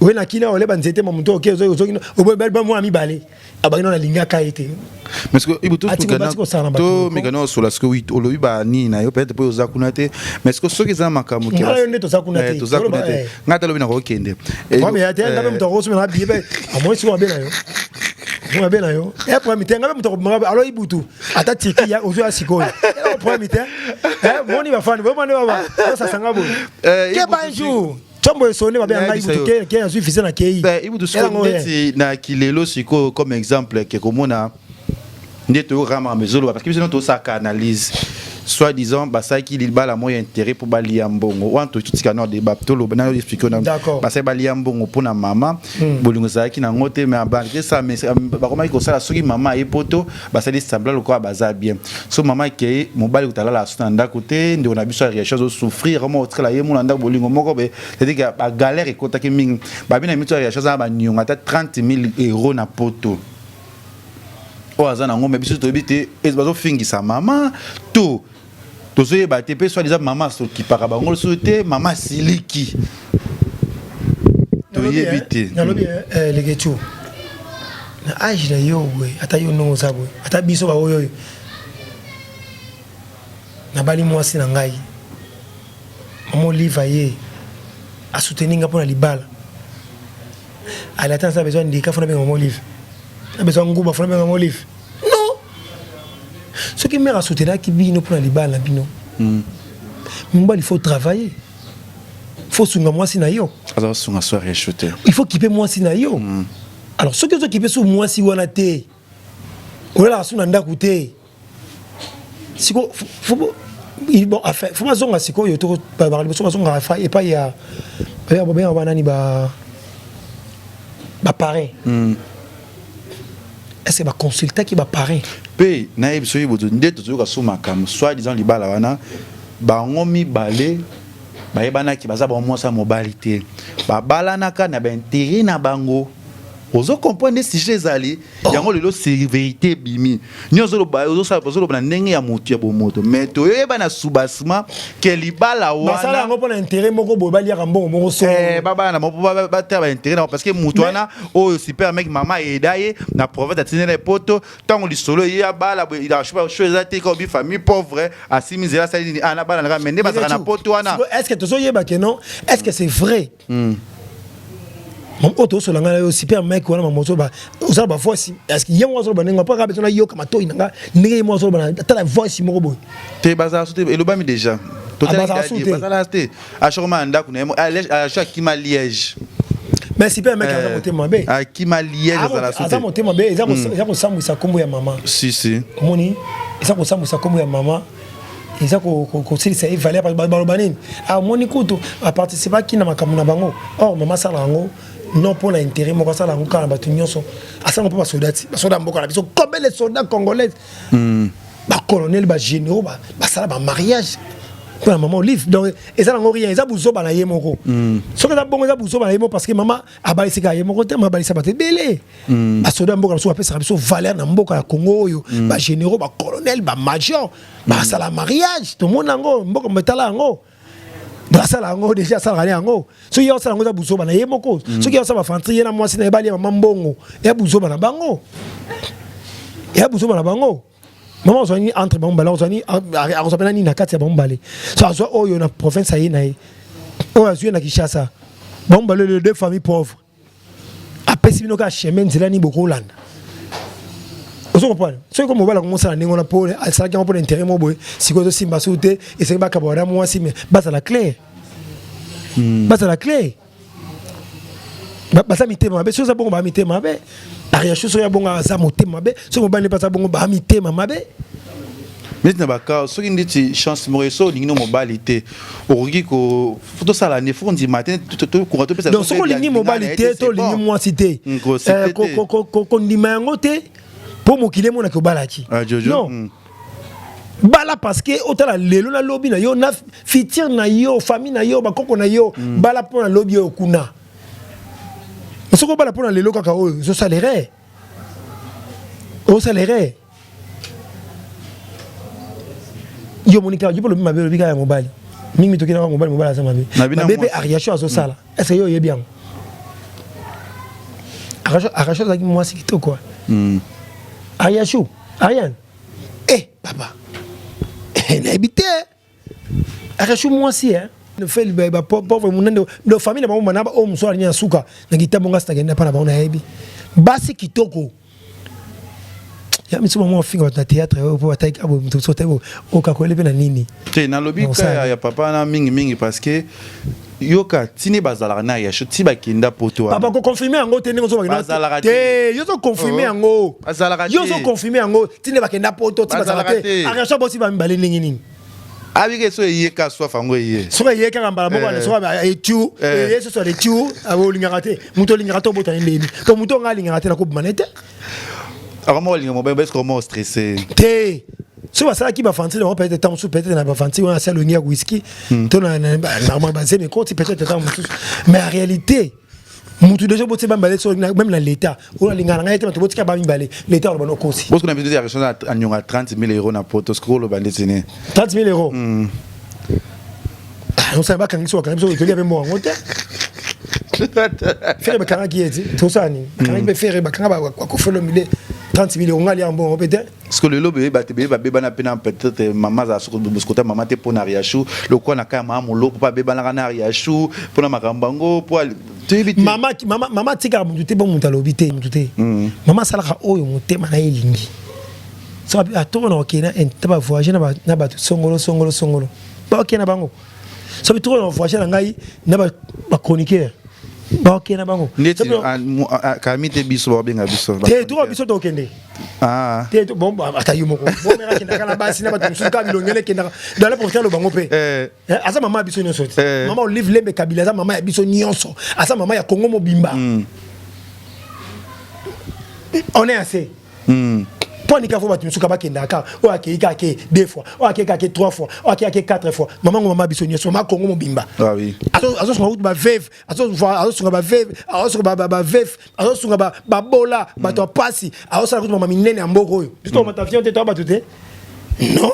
oye na kina oleba nzete ma moto oke ozoki oboyi mwana mibale abaki nano alingaka ye te
mais ce que ibu to mekana osola ce que oui olobi ba nini na yo peut-être po oza kuna te mais ce que soki eza makambo
ke yo nde toza kuna te
eh, toza kuna te eh. ngai ata lobi nakokende
mais ya te ngai moto akosomela na billet amoni sikoyo mabe na yo mabe na yo e problème te ngai moto akobimaka alo ibutu ata tiki ya ozo ya sikoyo problème te moni bafani bomani baba osasanga boye keba un jour Chombo esone babe ngai ibutu ke ke azui visa na kei.
Ben ibutu sikoyo neti na kilelo sikoyo comme exemple ke komona nde toyokaka makambo ezoloba parce que biso tosaka analyse soit disant basalaki libala moko ya intérêt mpo balia mbongo wana totika na débat toloba nayo explique na basali balia mbongo mpo na mama hmm. bolingo ezalaki nango te mais malgré ça mais euh, bakomaki kosala soki mama aye poto basali semblant lokola baza bien so mama akei mobali kuta alala asu na ndako te ndeko na biso ya réaction azosouffrir moko otikala ye mona ndako bolingo moko be c'est-à-dire que bagalère ekotaki mingi babi na miso ya réaction aza na baniongo ata 30 000 euros na poto oyo aza nango me biso toyebi te bazofingisa mama to tozoyeba te mpe soit disant mama asokipaka bango lisusu te mama asiliki toyebi te
nalobi eh, eh, leketu na age na yo boye ata yo ndongo oza boye ata biso baoyo oyo nabali mwasi na ngai mama olive aye asoutenir nga mpo na libala ale ata naza besoin ndika fona benga mama olive na besoin nguba fona benga mama olive non. Soki mère asoutenaki bino mpona libala na bino, mobali, il faut travailler, faut sunga mwasi na yo.
Aza sunga soir ya te.
Il faut kipe mwasi na yo. Alors soki ozokipe so mwasi wana te, olalaka so na ndako te, siko bon, enfin, faut bazonga sikoyo to baka liboso, bazongaka epai ya babengaka banani, baparrain. Est ce que baconsultaki baparrain?
Mpe nayebi soki boto nde tozoyoka so makambo soit disant libala wana, bango mibale bayebanaki, baza bango mwasi ya mobali te, babalanaka na baintérêt na bango. Ozo comprendre sujet ezali yango lelo, c'est vérité ebimi nyonso. Ozoloba na ndenge ya motu ya bomoto, mais toyoyeba na soubassement ke libala
wana yango mpona intérêt moko boye, baliaka mbongo moko.
So babala na mpo batala baintérêt na, parce que motu wana oyo super mec, mama eyeda ye na province, atindela poto. Ntango lisolo ye abala sho eza te, ka obi famille pauvre, asimi nzela, asali nini, ana bala naka, mais nde bazalaka na poto wana.
Est ce que tozoyeba ke non, est ce que c'est vrai? Oyo tozosola ngai na yo, super mec wana, mama ozoba ozala bavoice, est ce que ye moko azoloba ndenge mpo kaka beso nayoka matoi na nga ndenge ye moko azoloba, tala voice moko boye?
Te, bazala so te, elobami déjà. Bazala te, achokoma na ndako na ye, acho akima Liège.
Mais super mec aza motema mabe.
Akima Liège, azala
so. Aza motema mabe, eza kosambwisa nkombo ya mama.
Si si.
Omoni, eza kosambwisa nkombo ya mama, eza kosilisa ye valeur. Baloba nini? Amoni kutu aparticipaki na makambo na bango. Or mama asala yango non mpo na intérêt moko, asala yango kaka na bato nyonso, asala mpo basoda ti basoda mboka na biso. Combien de soldats congolais, bacolonel, bagénéraux basala bamariage mpo na mama Olive? Donc eza nango rien, eza buzoba na ye moko. Soki eza bongo, eza buzoba na ye moko, parce que mama abalisaka ye moko te, mama abalisa bato ebele. Basoda mboka na biso bapesaka biso valeur na mboka ya Congo oyo, bagénéraux, bacolonel, bamajor basala mariage, tomona yango, mboka metala yango. Donc asala yango déjà, asalaka ne yango. Soki ye asala yango, eza buzoba na ye moko. Soki ye asala bafantri, ye na mwasi na ye balia mama mbongo, ya buzoba na bango, ya buzoba na bango. Mama azwa nini entre bango mibale? Azwa nini? Akozwa mpena nini na kati ya bango mibale? So azwa oyo na province aye na ye, oyo azwi ye na Kinshasa, bango mibale, les deux familles pauvres. Apesi bino kaka chemin, nzela nini bokolanda. Ozo comprendre? Soki ko mobali akomosala ndenge wana mpo asalaki yango mpona intérêt mo boye, sikoyo ezosimba suku te, esengi bakaba wana mwasi, mais bazala clair, bazala clair. Baza mitema mabe. Soki oza bongo, baa mitema mabe. Ariashu soki ya bongo, aza motema mabe. Soki mobali nde aza bongo, baa mitema mabe.
Neti na baka, soki ndeti chance moko so olingi no mobali te, okoki ko tosala nde fo ndima te, tokoka topesa.
Donc soki olingi mobali te to olingi mwasi te, kondima yango te mpo mokili emonaki obalaki. Non, bala parce que otala lelo na lobi na yo, na futur na yo, famille na yo, bakoko na yo. Bala mpo na lobi oyo kuna. Soki obala mpo na lelo kaka oyo, ozosala erreur, ozosala erreur. Yo omoni kaka, yo mpo lobi mabe, olobi kaka ya mobali mingi, toki naka mobali, mobali aza mabe, mabe mpe ariation azosala. Est ce que yo oyebi yango? Ariasho azalaki mwasi kitoko. Ariasho, Ariane, eh papa, nayebi te. Ariasho mwasi fait pauvre munene do famille na bango, mana oyo mosusu alingi na suka na kitambo. Ngasi nakende mpa na bango, nayebi basi kitoko ya miso. Mama afinga bato na théâtre oyo mpo bataki aboye moto mosusu ataki okakoyele mpe na nini.
Te, nalobi ka ya papa na mingimingi, parce que yoka tini bazalaka na Yasho ti bakenda poto
wana. Papa, koconfirme yango te ndenge
Bazalaka
te. Yo ozoconfirme yango.
Bazalaka
yo ozoconfirme yango tinde bakenda poto ti bazalaka te. Ariasho bosi bamibale ndenge nini?
Abike so eyeka soif yango eye.
Soki eye kaka mbala moko wana, soki etu eye soso etu, olingaka te moto, olingaka te obotani ndeni to moto nga alingaka te, nakobima ne te.
Akoma olinga mobali, parce que oma stressé.
Te, soki basalaki bafantile bango, peut-être ntango mosusu, peut-être na bafantile wana asali olingi ya whisky to na bazemi ekoti, peut-être ntango mosusu. Mais en réalité, mutu déjà botie bamibale, so même na l'état oyo alingaka na ngai te, bato botika bamibale, l'état oloba nokosi.
Bosiko na biso ya question, anyonga 30 000 euros na poto, sikoyo oloba ndeti nini?
30 000 euros, osala bakangi so, bakangi biso, tolia mpe mbongo yango te. Ferre bakangaki ye ti tosala nini? Bakangaki mpe Ferre, bakanga bakofelo mile 30 000 euros, nga alia mbongo mpe te.
Parce que lelo boyeba te, boyeba babebana mpe na peut-être mama azala kota mama te mpo na Riachou, lokola na kaya mama Molopo mpo abebanaka na Riachou mpo na makambo yango, mpo toyebi te.
Mama, mama, mama atikaka motu te mpo moto alobi te, motu te. Mama asalaka oyo motema na ye elingi. Soki atoko na kokende na bavoyage na bato songolo songolo songolo, bakokende na bango. Soki toko na voyage na ngai na bachroniqueur, bakokende na bango.
Ndeti kami te, biso babenga biso.
Te, toko biso tokende.
Ah.
Te, bon, ata yo moko bomeka akendaka na basi na bato mosusu, kaka bilongele ekendaka dans la profite. Aloba bango mpe aza mama ya biso nyonso te. Mama Olive Lembe Kabila aza mama ya biso nyonso, aza mama ya Congo mobimba. On est assez. Mpo anika fo bato mosusu bakendaka, oyo akei kaka ke deux fois, oyo akei kaka ke trois fois, oyo akei kaka ke quatre fois. Mama ngo, mama biso nyonso, mama Congo mobimba.
Ah oui.
Azosunga kutu baveuve, azosunga baveuve, azosunga baveuve, azosunga babola, bato ya pasi, azosala kutu mama minene ya mboka oyo. Biso tokomata avion te, toya bato te. Non,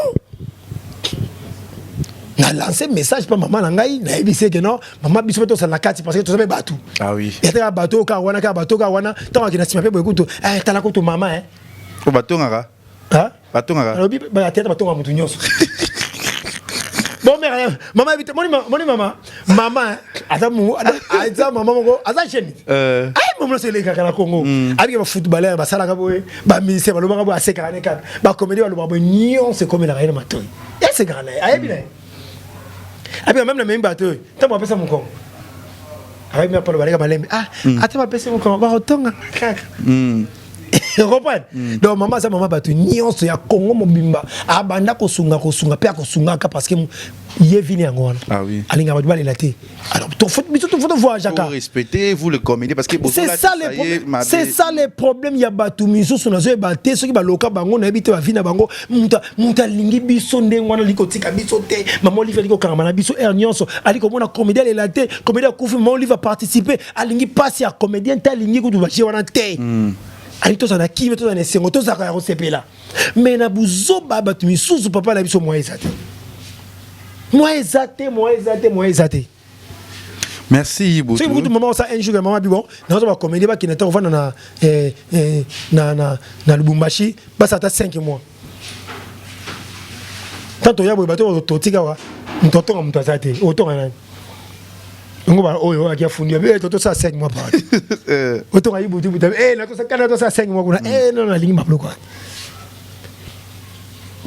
na lancé message mpa mama na ngai, nayebisi eke non, mama, biso mpe tosala na kati parce que toza mpe bato.
Ah oui.
Yataka bato kaka wana, kaka bato kaka wana. Ntango akende na nsima mpe boye kutu, tala kutu mama.
Po batongaka. Batongaka.
Alobi bathéâtre batongaka motu nyonso. Bon, mère, mama yebi te. Moni, moni mama, mama aza mu aza mama moko aza jeune. Ay, mama nyonso elekaka na Congo, abike bafootballeur basalaka boye, bamusicien balobaka boye, asekaka ne kaka, bacomédie balobaka boye, nyonso ekomelaka ye na matoi, esekaka na ye, ayebi na ye. Abika même na memi bato oyo, ntango bapesa mokongo, ayebi na palo baleka malembe. Ah, ata bapesi mokongo, bakotonga kaka. Comprendre? Donc mama aza mama bato nyonso ya Congo mobimba. Abanda kosunga, kosunga mpe akosungaka parce que ye vini yango wana.
Ah oui.
Alingaka bato balela te. Alors biso faut tovoyageaka.
Faut respecter, vous le comédien, parce que
c'est ça le problème, c'est ça le problème ya bato misusu. Nazoyeba te soki baloka bango, nayebi te bavi na bango. Moto alingi biso ndenge wana, alingi kotika biso te. Mama Olive alingi kokangama na biso heure nyonso, alingi komona comédien alela te. Comédien akufi, mama Olive aparticipe, alingi mpasi ya comédien te, alingi kutu baje wana te. Alingi tozala na kimia, tozala na esengo, tozalaka ya kosepela. Mais na buzoba bato misusu, papa na biso, moyen eza te, moyen eza te, moyen eza te, moyen eza te.
Merci beaucoup.
Soki kutu mama osa un jour ya mama bi, bon, nazo bacomédie bakende ta kovanda na, na Lubumbashi, basala ata 5 mois. Tant toya boye, bato totika wa moto atonga, moto aza te, otonga nani? Ngo ba oyo aki afundi eh, totosala 5 mois par otonga yibutu butu, eh, natosala, tosala 5 mois kuna. Eh non, nalingi mabiloko wana,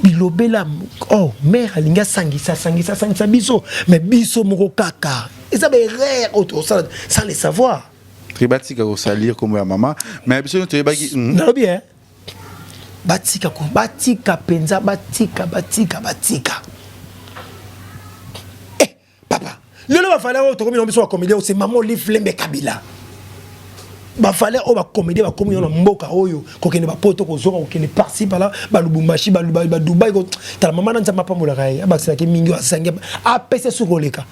bilobela. Oh, mare alingi asangisa, asangisa, asangisa biso, mais biso moko kaka eza baerreur oyo tosala sans le savoir.
Batika kosalir kombo ya mama, mais biso nyonso toyebaki.
Nalobi e, batika, batika mpenza, batika, batika, batika. Eh papa, lelo bafale oyo tokomi na biso bacomédien, c'est mama Olive Lembe Kabila. Bafale oyo bacomédien bakomi yo na mboka oyo, kokende bapoto, kozonga, kokende par-ci par-là, balubumbashi, badubai. Tala mama na Nzambe apambolaka ye, abakiselaki mingi, oyo asangi apesa suki koleka.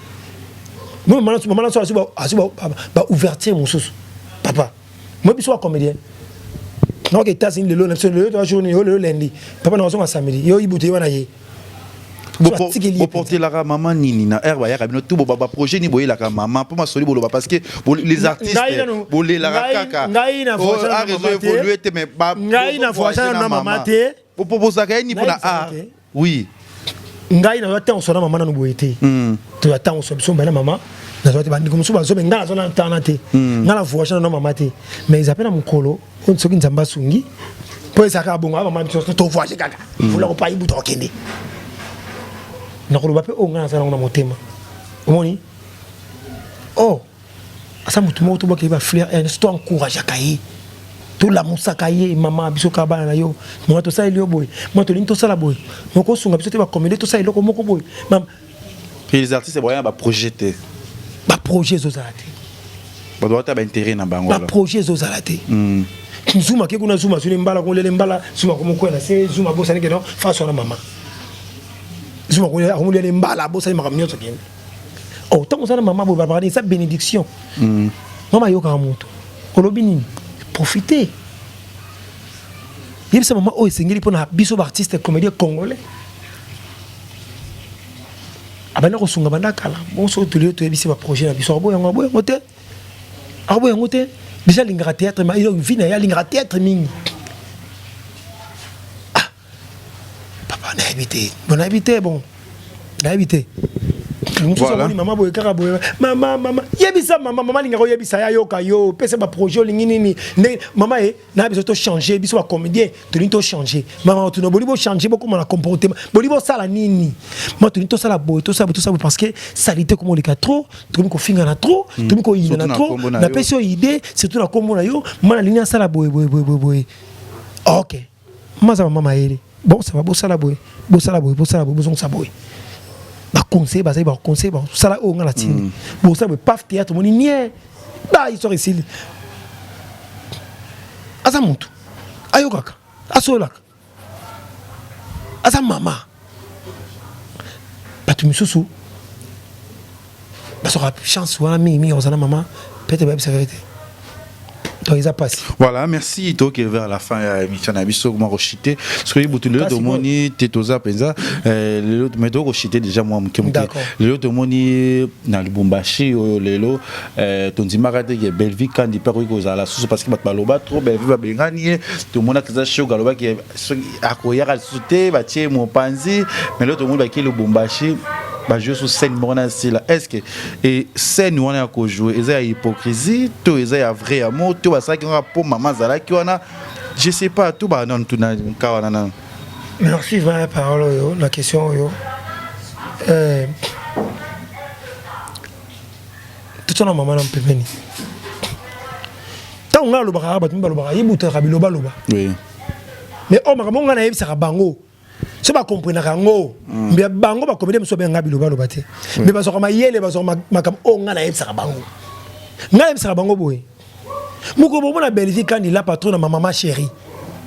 Mama na so azwi baouverture mosusu. Papa, moi, biso bacomédien, naoke États-Unis lelo na biso, lelo toa journée oyo, lelo lundi, papa, na kozonga samedi. Yo ibutu ye wana ye.
Boportelaka mama nini na aire bayaka bino tu baprojet nini boyelaka mama mpo masoli boloba? Parce que les artistes bolelaka kaka.
Ngai na
évolue te, mais
ngai na voyage na mama te.
Boproposaka ye nini mpona art? Oui.
Ngai nazwa ntango sona mama nanu boye te. Tozwa ntango so biso mbala mama nazwa te, bandeko mosusu bazobe, ngai nazwa nanu ntana te. Ngai na voyage nano mama te, mais eza mpe na mokolo oyo soki Nzambe asungi, mpo ezalaka bongo, mama biso tovoyage kaka vula kopa ibuta okende. Nakoloba mpe oyo ngai naza nango na motema. Omoni, oh, aza motu moko tobwakeli bafleur nyonso, to encourageaka ye, tolamusaka ye. Mama, biso kaka bana na yo, mama, tosaleli yo boye, mama, tolingi tosala boye, moko osunga biso te, bacomédie tosala eloko moko boye.
Les artistes boya na baprojet te.
Baprojet ezozala te.
Bato bata baintérêt na bango.
Baprojet ezozala te. Zuma ke kuna, Zuma azwili mbala, kolele mbala, Zuma akomokwea na se, Zuma abosani ke non, face wana mama Zuma akomoliele mbala, abosani makambo nyonso, kende. Oh, ntango oza na mama boye, balobaka eza bénédiction. Mama ayokaka moto olobi nini, profite, yebisa mama oyo esengeli mpona biso baartiste comédien congolais. Abanda kosunga banda kala. Bon, soki tolie, toyebisi baprojet na biso, akoboya yango, aboya yango te, akoboya yango te. Déjà alingaka théâtre, vie na ye alingaka théâtre mingi. Ah papa, nayebi te. Bon, nayebi te, bon, nayebi te. Mosusu amoni mama boye kaka boye, mama mama, yebisa mama, mama alingaka oyebisa ye ayoka yo, opesa baprojet olingi nini ndenge mama ye na biso tochange, biso bacomédien tolingi tochange. Mama tuna boli bochange, bokoma na comportement, boli bosala nini? Ma tolingi tosala boye, tosala boye, tosala boye, parce que salite koma oleka trop, tokomi kofingana trop, tokomi koyinana trop. Napesi yo idée surtout na kombo na yo, ma nalingi nasala boye boye boye boye boye. Ok, maza mama mayele, bon ça va, bosala boye, bosala boye, bosala boye, bozongisa boye. Baconseil bazali, baconseil basala oyo nga na tindi, bosala boye, paf, théâtre omoni nie ba histoire esili. Aza motu ayokaka, asololaka, aza mama. Bato misusu bazwaka chance wana mingimingi, kozala mama peut-être bayebisaka ye te, donc eza pasi.
Voilà, merci. Toke vers la fin ya émission na biso, koma kochite. Soki butu lelo tomoni te, toza mpenza lelo, mais tokochite déjà mwa moke moke. Lelo tomoni na Lubumbashi oyo lelo, tondimaka te ke Bellevie Kandi mpe akoki kozala susu, parce que bato baloba trop Bellevie babengani ye. Tomonaki eza shoga, alobaki soki akoyaka lisusu te, batie mopanzi. Mais lelo tomoni baki Lubumbashi, bajoue sur scène moko na Sila. Est ce que e scène wana ya kojoue eza ya hypocrisie to eza ya vrai amour to basalaki kaka mpo mama azalaki wana? Je sais pas, to bananu tuna ka wana nanu.
Merci vraiment parole oyo na question oyo. Totana mama na pembeni, ntango ngai alobaka, bato mi balobaka yebutaka bilobaloba. Mais oyo makambo ngai nayebisaka bango so bakomprenaka yango. Mbe bango bacomédien mosusu babenga bilobaloba te, mais bazwaka mayele, bazwaka makambo oyo ngai nayebisaka bango. Ngai nayebisaka bango boye: mokolo bomona Bellevie Kandi la patron na ma mama chérie,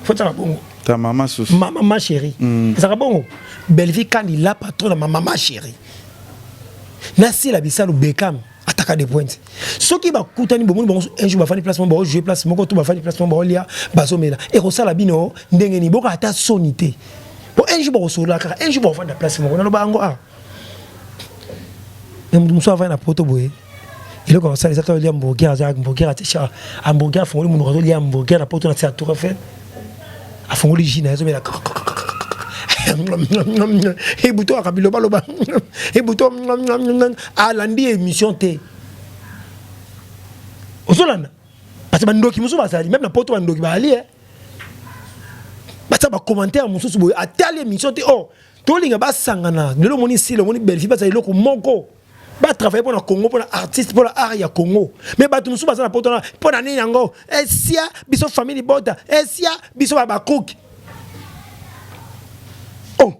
fotaka bongo.
Ta mama susu.
Ma mama chérie ezalaka bongo. Bellevie Kandi la patron na ma mama chérie, nasila bisalo Bekam ataka de pointe. Soki bakutani, bomoni bango un jour bafandi place moko, baojouer place moko to bafandi place moko, baolia, bazomela, ekosala bino ndenge nini? Boka ata soni te po un jour bakosolola kaka, un jour bakofanda place moko. Naloba yango ah, mais moto mosusu avandi na poto boye, eloko akosala eza tolia hamburger, aza hamburger, atie hamburger, afongoli monoko, azolia hamburger na poto na tia Tour Eiffel, afongoli jus na ye, azomela ebuto aka bilobaloba ebuto, alandi émission te. Ozolanda parce que bandoki mosusu bazali même na poto, bandoki bazali e batia bacommentaire mosusu boye, atali émission te. Or tolinga basangana lelo, omoni Sila, omoni Bellevie, bazala eloko moko, batravaille mpo na Congo, mpo na artiste, mpo na art ya Congo. Mais bato mosusu baza na poto wana, mpo na nini yango esia biso famille libota, esia biso babakuki? Oh,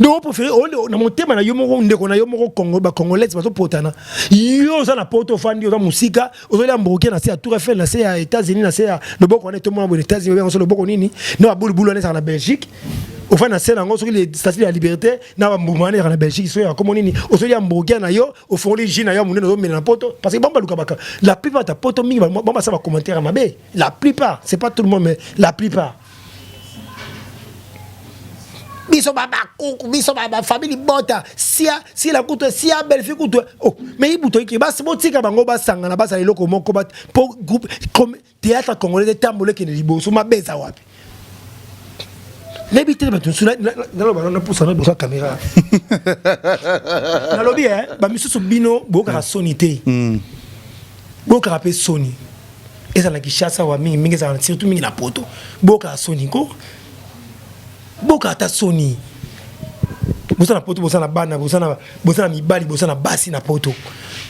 donc opréféré na motema na yo moko, ndeko na yo moko Congo, bacongolais bazopotana, yo oza na poto, ofandi, oza mosika, ozolia hamburger na se ya Tour Eiffel, na se ya États-Unis, na se ya loboko wana etomona boye na États-Unis, obenga so loboko nini na babulubulu wana ezalaka na Belgique, ofandi na se nango, soki Statue ya Liberté na bambuma wana ezalaka na Belgique, soki yakomo nini, ozolia hamburger na yo, ofongoli jus na yo monene, ozomela na poto. Parce que bango baluka baka la plupart ta poto mingi, bango basala bacommentaire ya mabe, la plupart, c'est pas tout le monde, mais la plupart. Biso babakuku, biso bafamille bota sia Sila kutu, sia Bellevie kutu. Oh, mais ibuto iki basi, botika bango basangana, basala eloko moko po groupe théâtre congolais etambola, ekende liboso. Mabe eza wapi? Nayebi te. Bato mosusu naloba, napusa na liboso ya caméra, nalobi bamisusu bino boyokaka soni te, boyokaka mpe soni. Ezala na Kinshasa wa mingimingi, ezala surtout mingi na poto, boyokaka soni ko, boyoka ata soni. Boza na poto, boza na bana, boza na mibali, boza na basi na poto,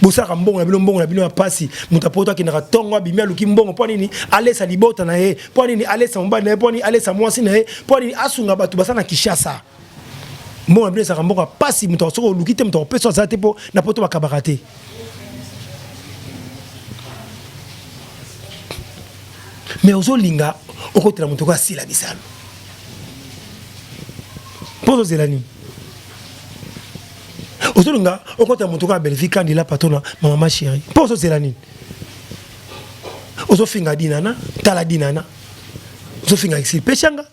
bosalaka mbongo na bino, mbongo na bino ya pasi. Moto ya poto akendaka ntongo, abimi, aluki mbongo mpo nini? Alesa libota na ye. Mpo nini? Alesa mobali na ye. Mpo nini? Alesa mwasi na ye. Mpo nini? Asunga bato baza na Kinshasa. Mbongo na bino ezalaka mbongo ya pasi. Moto soki oluki te, moto akopesa aza te, mpo na poto bakabaka te. Mais ozolinga okotela moto oko asila bisalo, mpo ozozela nini? Ozolinga okotela moto oko ya Bellevie Kandi la patona, mama chérie, mpo ozozela nini? Ozofinga Dinana, tala Dinana, ozofinga Exil Peshanga,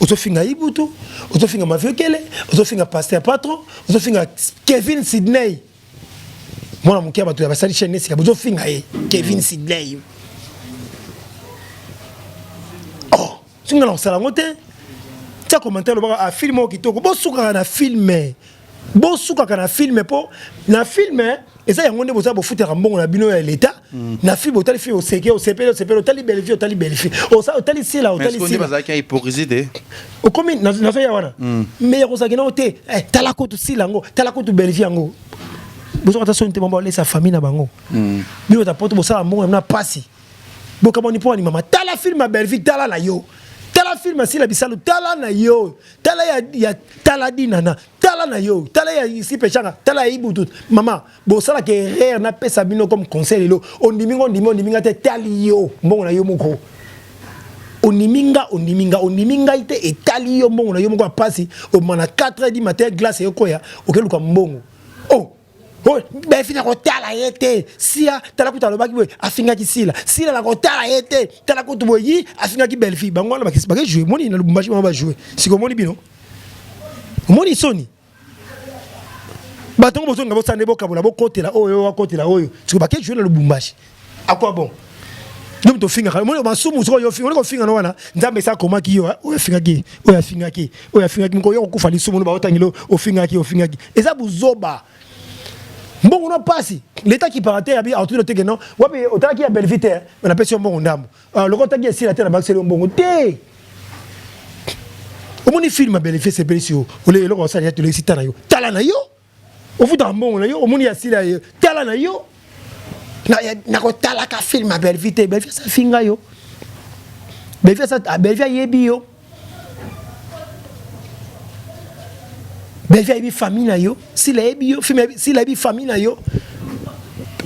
ozofinga Ibutu, ozofinga Maviokele, ozofinga pasteur patron, ozofinga Kevin Sydney, mwana moke ya bato ya basali chaîne esika, bozofinga ye Kevin Sydney. Oh, soki nga na kosala yango te, tia commentaire, lobaka a film oyo kitoko, bosukaka na film. Bosukaka na film mpo na film eza yango nde boza bofutaka mbongo na bino ya leta. Na film otali film, oseke, osepeli, osepeli, otali Bellevue, otali Bellevue, otali Sila, otali Sila.
Bazalaki ya hypocrisie te.
Okomi nazoya wana, mais ya kozalaki nao te. Tala kutu Sila yango, tala kutu Bellevue yango, bozoka ta soni te. Bango balesa famille na bango. Bino ta poto, bosala mbongo na pasi, bokamoni mpo ani. Mama, tala film ya Bellevue, tala na yo, tala film ya Sila Bisalu, tala na yo, tala ya tala Dinana, tala na yo, tala ya isi pechanga, tala ya Ibutu. Mama, bosalaka erreur. Napesa bino comme conseil lelo: ondimi nga, ondimi, ondimi nga te, tali yo mbongo na yo moko. Ondimi nga, ondimi nga, ondimi ngai te, etali yo mbongo na yo moko ya pasi. Obima na 4 heures du matin, glace eyokoya, okeluka mbongo. Oh oh, Befi na kotala ye te. Sia, tala kutu alobaki boye, afingaki Sila. Sila na kotala ye te. Tala kutu boye, yi afingaki Bellevue. Bango wana bake jouer, moni na Lubumbashi, bango bajouer. Siko omoni bino, omoni soni. Bato ngo bozonga, bosala nde bokabola, bokotela oyo, akotela oyo. Siko bake jouer na Lubumbashi, akwa bon yo moto ofingaka, omoni masumu. Sikoyo yo ofinga, kofinga no wana, Nzambe esi akomaki yo. Oyo afingaki, oyo afingaki, oyo afingaki, moko yo kokufa lisumu no baotangeli. Ofingaki, ofingaki, eza buzoba. Mbongo no pasi, leta kipaka te. Abi atuna teke no wapi otalaki ya Bellevue te, napesi yo mbongo ndambo. Loko otaki esila te, na bakiseli yo mbongo te. Omoni film ya Bellevue, esepelisi yo, ole eloko osala ya tolekisi, ta na yo, tala na yo, ofutaka mbongo na yo. Omoni ya Sila ye, tala na yo. Nakotalaka film ya Bellevue te. Bellevue asafinga yo, Bellevue ayebi yo, Bellevue ayebi famille na yo, Sila ayebi yo, Sila ayebi famille na yo.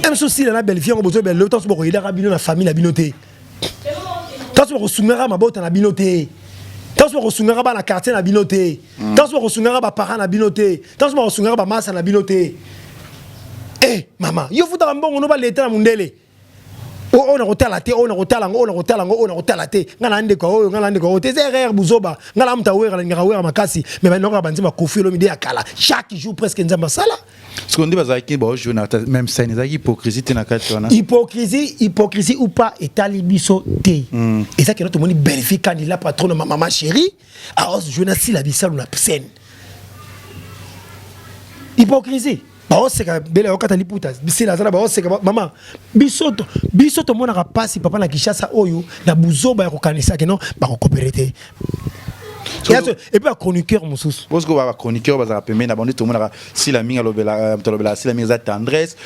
Mosusu Sila na Bellevue yango bozoyeba lelo, ntanso bokoyedaka bino na famille na bino te, ntanso bokosungaka mabota na bino te, ntanso bokosungaka bana quartier na bino te, ntanso bokosungaka baparent na bino te, ntanso bokosungaka bamasa na bino te. Eh mama, yo futaka mbongo no baleta na mundele. Oyo nakotala te, oyo nakotala yango, oyo nakotala yango, oyo nakotala te. Ngai na ndeko oyo, ngai na ndeko oyo te, eza erreur, buzoba. Ngai na moto awera, nalingaka Wera makasi, mais bandokaka banzembo ya Koffi Olomide ya kala chaque jour presque. Nzambe asala.
Parce nde bazalaki baojouer na même scène, ezalaki hypocrisie te na kati wana?
Hypocrisie, hypocrisie ou pas, etali biso te. Eza kena tomoni Bellevue Kandi, la patronne, ma mama chérie, aojouer na Sila Bisalu na scène. Hypocrisie, baoseka bele, okata liputa, Sila aza na baoseka. Mama, biso tomonaka mpasi, papa, na Kinshasa oyo na buzoba ya kokanisa ke non, bakokopere te. Et puis bachroniqueur mosusu.
Parce que bachroniqueur bazalaka pembeni na bango nde tomonaka Sila mingi alobela, moto alobelaka Sila mingi eza Tendresse.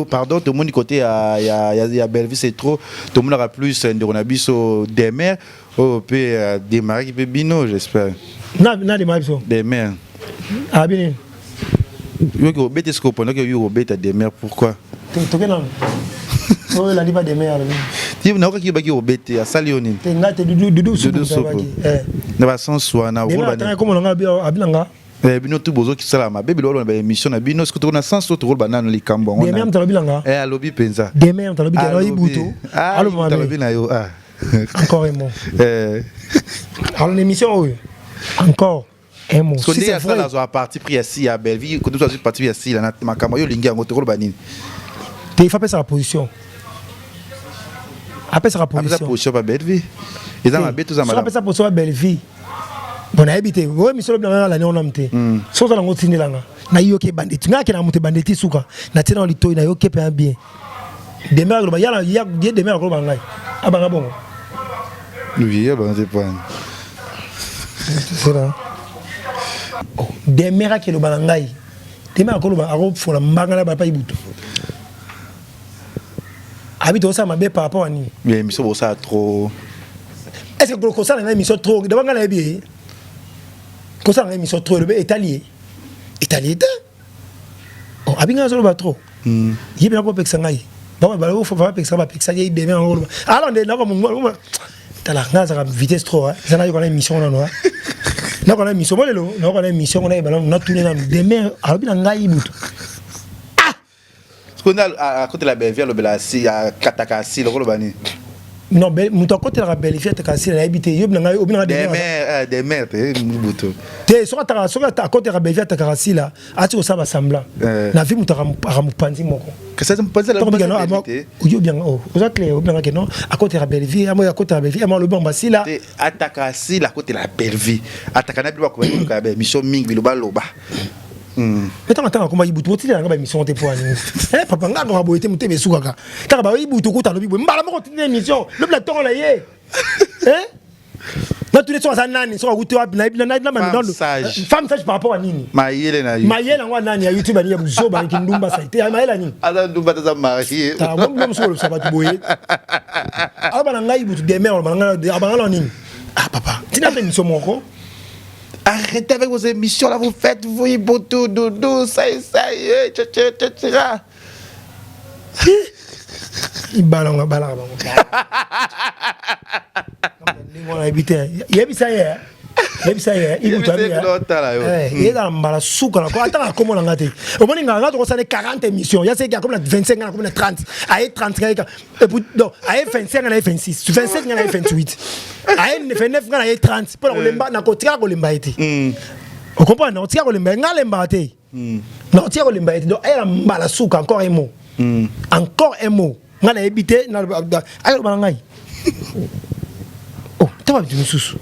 Pardon, tomoni côté ya Bellevue, c'est trop. Tomonaka plus ndeko na biso Demer oyo mpe démarraki mpe bino, j'espère.
Na démarre biso.
Demer.
Abi nini?
Yoki obeta sikoyo, pendant que yo obeta Demer, pourquoi?
Toke nano oyo elandi pa Demer alobi.
Naokaki yo baki obete, asali yo nini?
Te, ngai te, Dudu.
Dudu Supu na basens wana.
Komona nga abi na nga.
Bino tu bozokisala mabe, biloko na baémission na bino. Soki tokona sens to tokoloba nano likambo yango.
Demer moto alobi na nga.
Alobi mpenza.
Demer moto alobi ke Ibutu
aloba mabe. Alobi na yo ah.
Encore un mot. Alors l'émission oyo, encore un mot.
Si c'est vrai, azwa parti pris ya si ya Bellevue, koto azwi parti ya Sila na makambo yo olingi yango, tokoloba nini?
Te, il faut apesaka position, apesaka
position. Position pa Bellevue eza mabe, toza
malamu. Apesa position pa Bellevue, bon, nayebi te. Oyo misolo bilanga nalandi yango namu te. So oza nango, otindelanga, nayoki ebandeti. Ngai akendaka moto ebandeti suka natie nango litoi, nayoki mpe bien. Demer akoloba ye, Demer akoloba ngai abanga bongo.
Oui, abanga te pani.
Sera Demer akeloba na ngai, Demer akoloba, akofola mbanga na bapa Ibutu. Abi tokosala mabe par rapport à nini?
Émission bosala trop.
Est ce que kosala ngai émission trop d'abord, ngai nayebi ye, kosala ngai émission trop, elobe etali ye, etali ye te. Abi ngai azoloba trop, ye mpe nakopekisa ngai, bapekisa, bapekisaki ye. Demer yango koloba alors nde nako tala ngai azalaka vitesse trop. Eza nayoka na émission nano, nayoka na émission mo lelo, nayoka na émission ngo, nayeba nanu, natune nanu. Demer alobi na ngai Ibutu.
Akotela Bellevue, alobela akataka asila, okoloba nini?
Non, moto akotelaka Bellevue, ataka asila, nayebi te. Yobi na ngai, obi na
ngai. Demer te, Ibutu.
Te, soki ataka, soki akotelaka Bellevue, atakaka asila, ati kosala basemblant na vie. Moto aka mopanzi moko oyo bianga oza clair, obi nanga ke non, akotela Bellevue, amo akotela Bellevue, amo alobi bango basila.
Ataka asila, akotela Bellevue, ataka na bino, bakomaka baémission mingi, biloba loba.
Mais ntango ntango akoma Ibutu, botindelanga ba émission te mpo ya nini? Eh papa, nga kaka boye te, motema esukaka kaka ba Ibutu. Okuta alobi boye, mbala moko otindela émission lobi na ntongo na ye. Eh? Natuni soki aza nani, soki akuti wapi.
Femme sage.
Femme sage par rapport à nini?
Mayele na ye.
Mayele yango nani? Ya YouTube ani ya buzoba ya kindumba sai te, mayele ya nini?
Aza ndumba, aza marié.
Mosuku olobisa bato boye, aloba na ngai Butu demer, aloba na ngai, abanga na nini? Ah papa, ntina mpe émission moko.
Arrêtez avec vos émissions là, vous faites, vous, Ibutu, doudou, ça et ça, et tcha, tcha, tcha.
Ibalanga balaka bango ndenge wana, yebi te, yebisa ye, yebisa ye Ibutu.
Yebisa ye otala yo.
Ezala mbala suka na ata na komona nga te. Omoni nga tokosala 40 émission ya seki, akomi na 25, nga nakomi na 30, aye 30, nga yeka. Et puis donc aye 25, nga na ye 26, 27, nga na ye 28, aye 29, nga na ye 30. Mpo na kolemba, nakotika kolemba ye te. Ocomprendre? Nakotika kolemba ye, nga alembaka te, nakotika kolemba ye te. Donc ayala mbala suka. Encore un mot, encore un mot, nga nayebi te, ayaloba na ngai. Oh, ta bato mosusu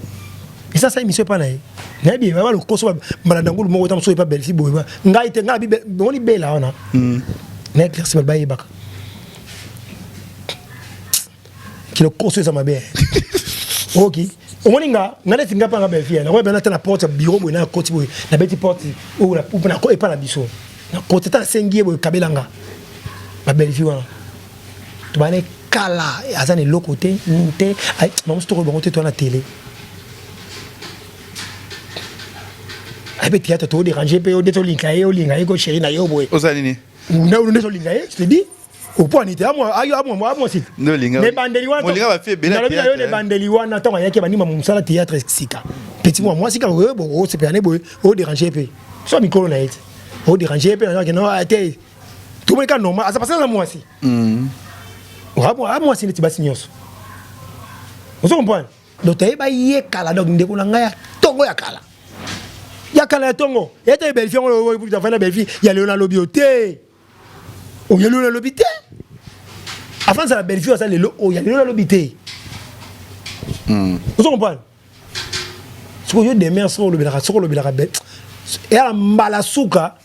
eza sa émission epa na ye, nayebi ba lokoso mbala ndangulu moko ta mosusu epa Belfi boye. Ngai te, ngai omoni bela wana na éclairci, bato bayebaka kilokoso eza mabe. Oki omoni nga, nga neti nga mpa nga Belfi, nakoya bena ta na porte ya bureau boye, na koti boye, nabeti porte oyo epa na biso, na koti ata nasengi ye boye, kabelanga babelfi wana tobane kala, aza na eloko te, nini te, mamosu tokoloba bango te, toa na télé, ayebi théâtre, todérange mpe yo nde tolinga ye, olinga ye ko chéri na yo boye.
Oza nini?
Nde tolinga ye, je te dis, opwani te, amwasi. Nebandeli
wana
nalobi na yo, nebandeli wana ntango ayaki bandima mosala théâtre sika, petit mwa mwasi kaka osepela ne boye, odérange mpe so mikolo na ye te, odérange mpe nazalaki no te, tomoni ka normal aza, parce aza mwasi, amwasi neti basi nyonso, ozo comprendre? Donc toyeba ye kala. Donc ndeko na ngai ya ntongo, ya kala, ya kala, ya ntongo ete Belfi yango afai na Belfi ya lelo, nalobi yo te, oyo lelo nalobi te, avant ezala Belfi aza lelo, oyo ya lelo nalobi te, ozo comprendre? Soki oyo demer, soki olobelaka, soki olobelaka eyala mbala suka,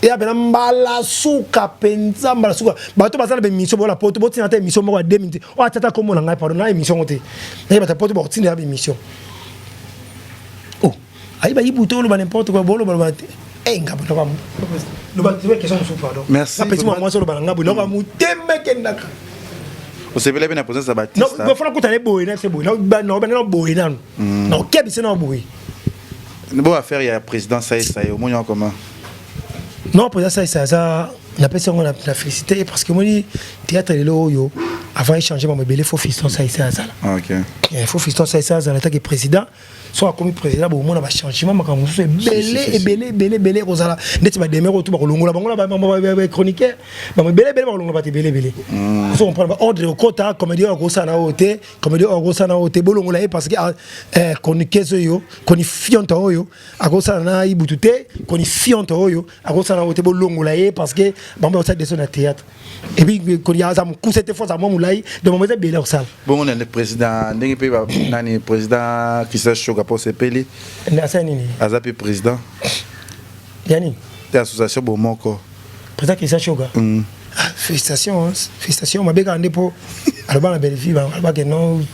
eya mpena mbala suka mpenza, mbala suka. Bato baza na baémission bola poto, botina ata émission moko ya 2 minutes oyo atiata kombo na ngai, pardon, na émission ngo te. Naye bato poto bakotindela baémission, oh ayeba Ibutu, oloba n'importe quoi, boloba loba te. Eh, ngambo loba question mosusu, pardon.
Merci.
Apesi mwa mwasi oloba na ngambo eloko ya motema ekendaka.
Osepela mpe na présence ya Batista?
Fona kutana boye na se boye, naobanda boye nanu, naokebise na boye.
Bo affaire ya président Saï, omoni yango comment?
Non, président Saï aza, napesi yango na félicité, parce que omoni théâtre lelo oyo, avant échanger mambo ebele, faut Fiston Saï azala. Faut Fiston Saï azala taki président. So akomi président, bomona bachangement, makambo mosusu ebele ebele ebele ebele ekozala ndeti bademere oyo tu bakolongola bango na bachroniqueur, bango ebele ebele bakolongola bato ebele ebele. Ozo comprendre? Baordre okota, comédie oyo akosala na oyo te, comédie oyo akosala na oyo te, bolongola ye, parce que chroniqueuse oyo, chronifiante oyo akosala na Ibutu te, chronifiante oyo akosala na oyo te, bolongola ye, parce que bango bakosala deso na théâtre. Et puis aza mokuse te, fo aza mwa molai, donc bango eza ebele akosala.
Bongo nani président, ndenge mpe nani président Christian Shoga mpo osepeli?
Asala nini?
Aza mpe président.
Ya nini?
Te, association Bomoko.
Président Christian Shoga? Ah, félicitation, hein. Félicitation. Mabe kaka nde mpo aloba na Belleville, alobake non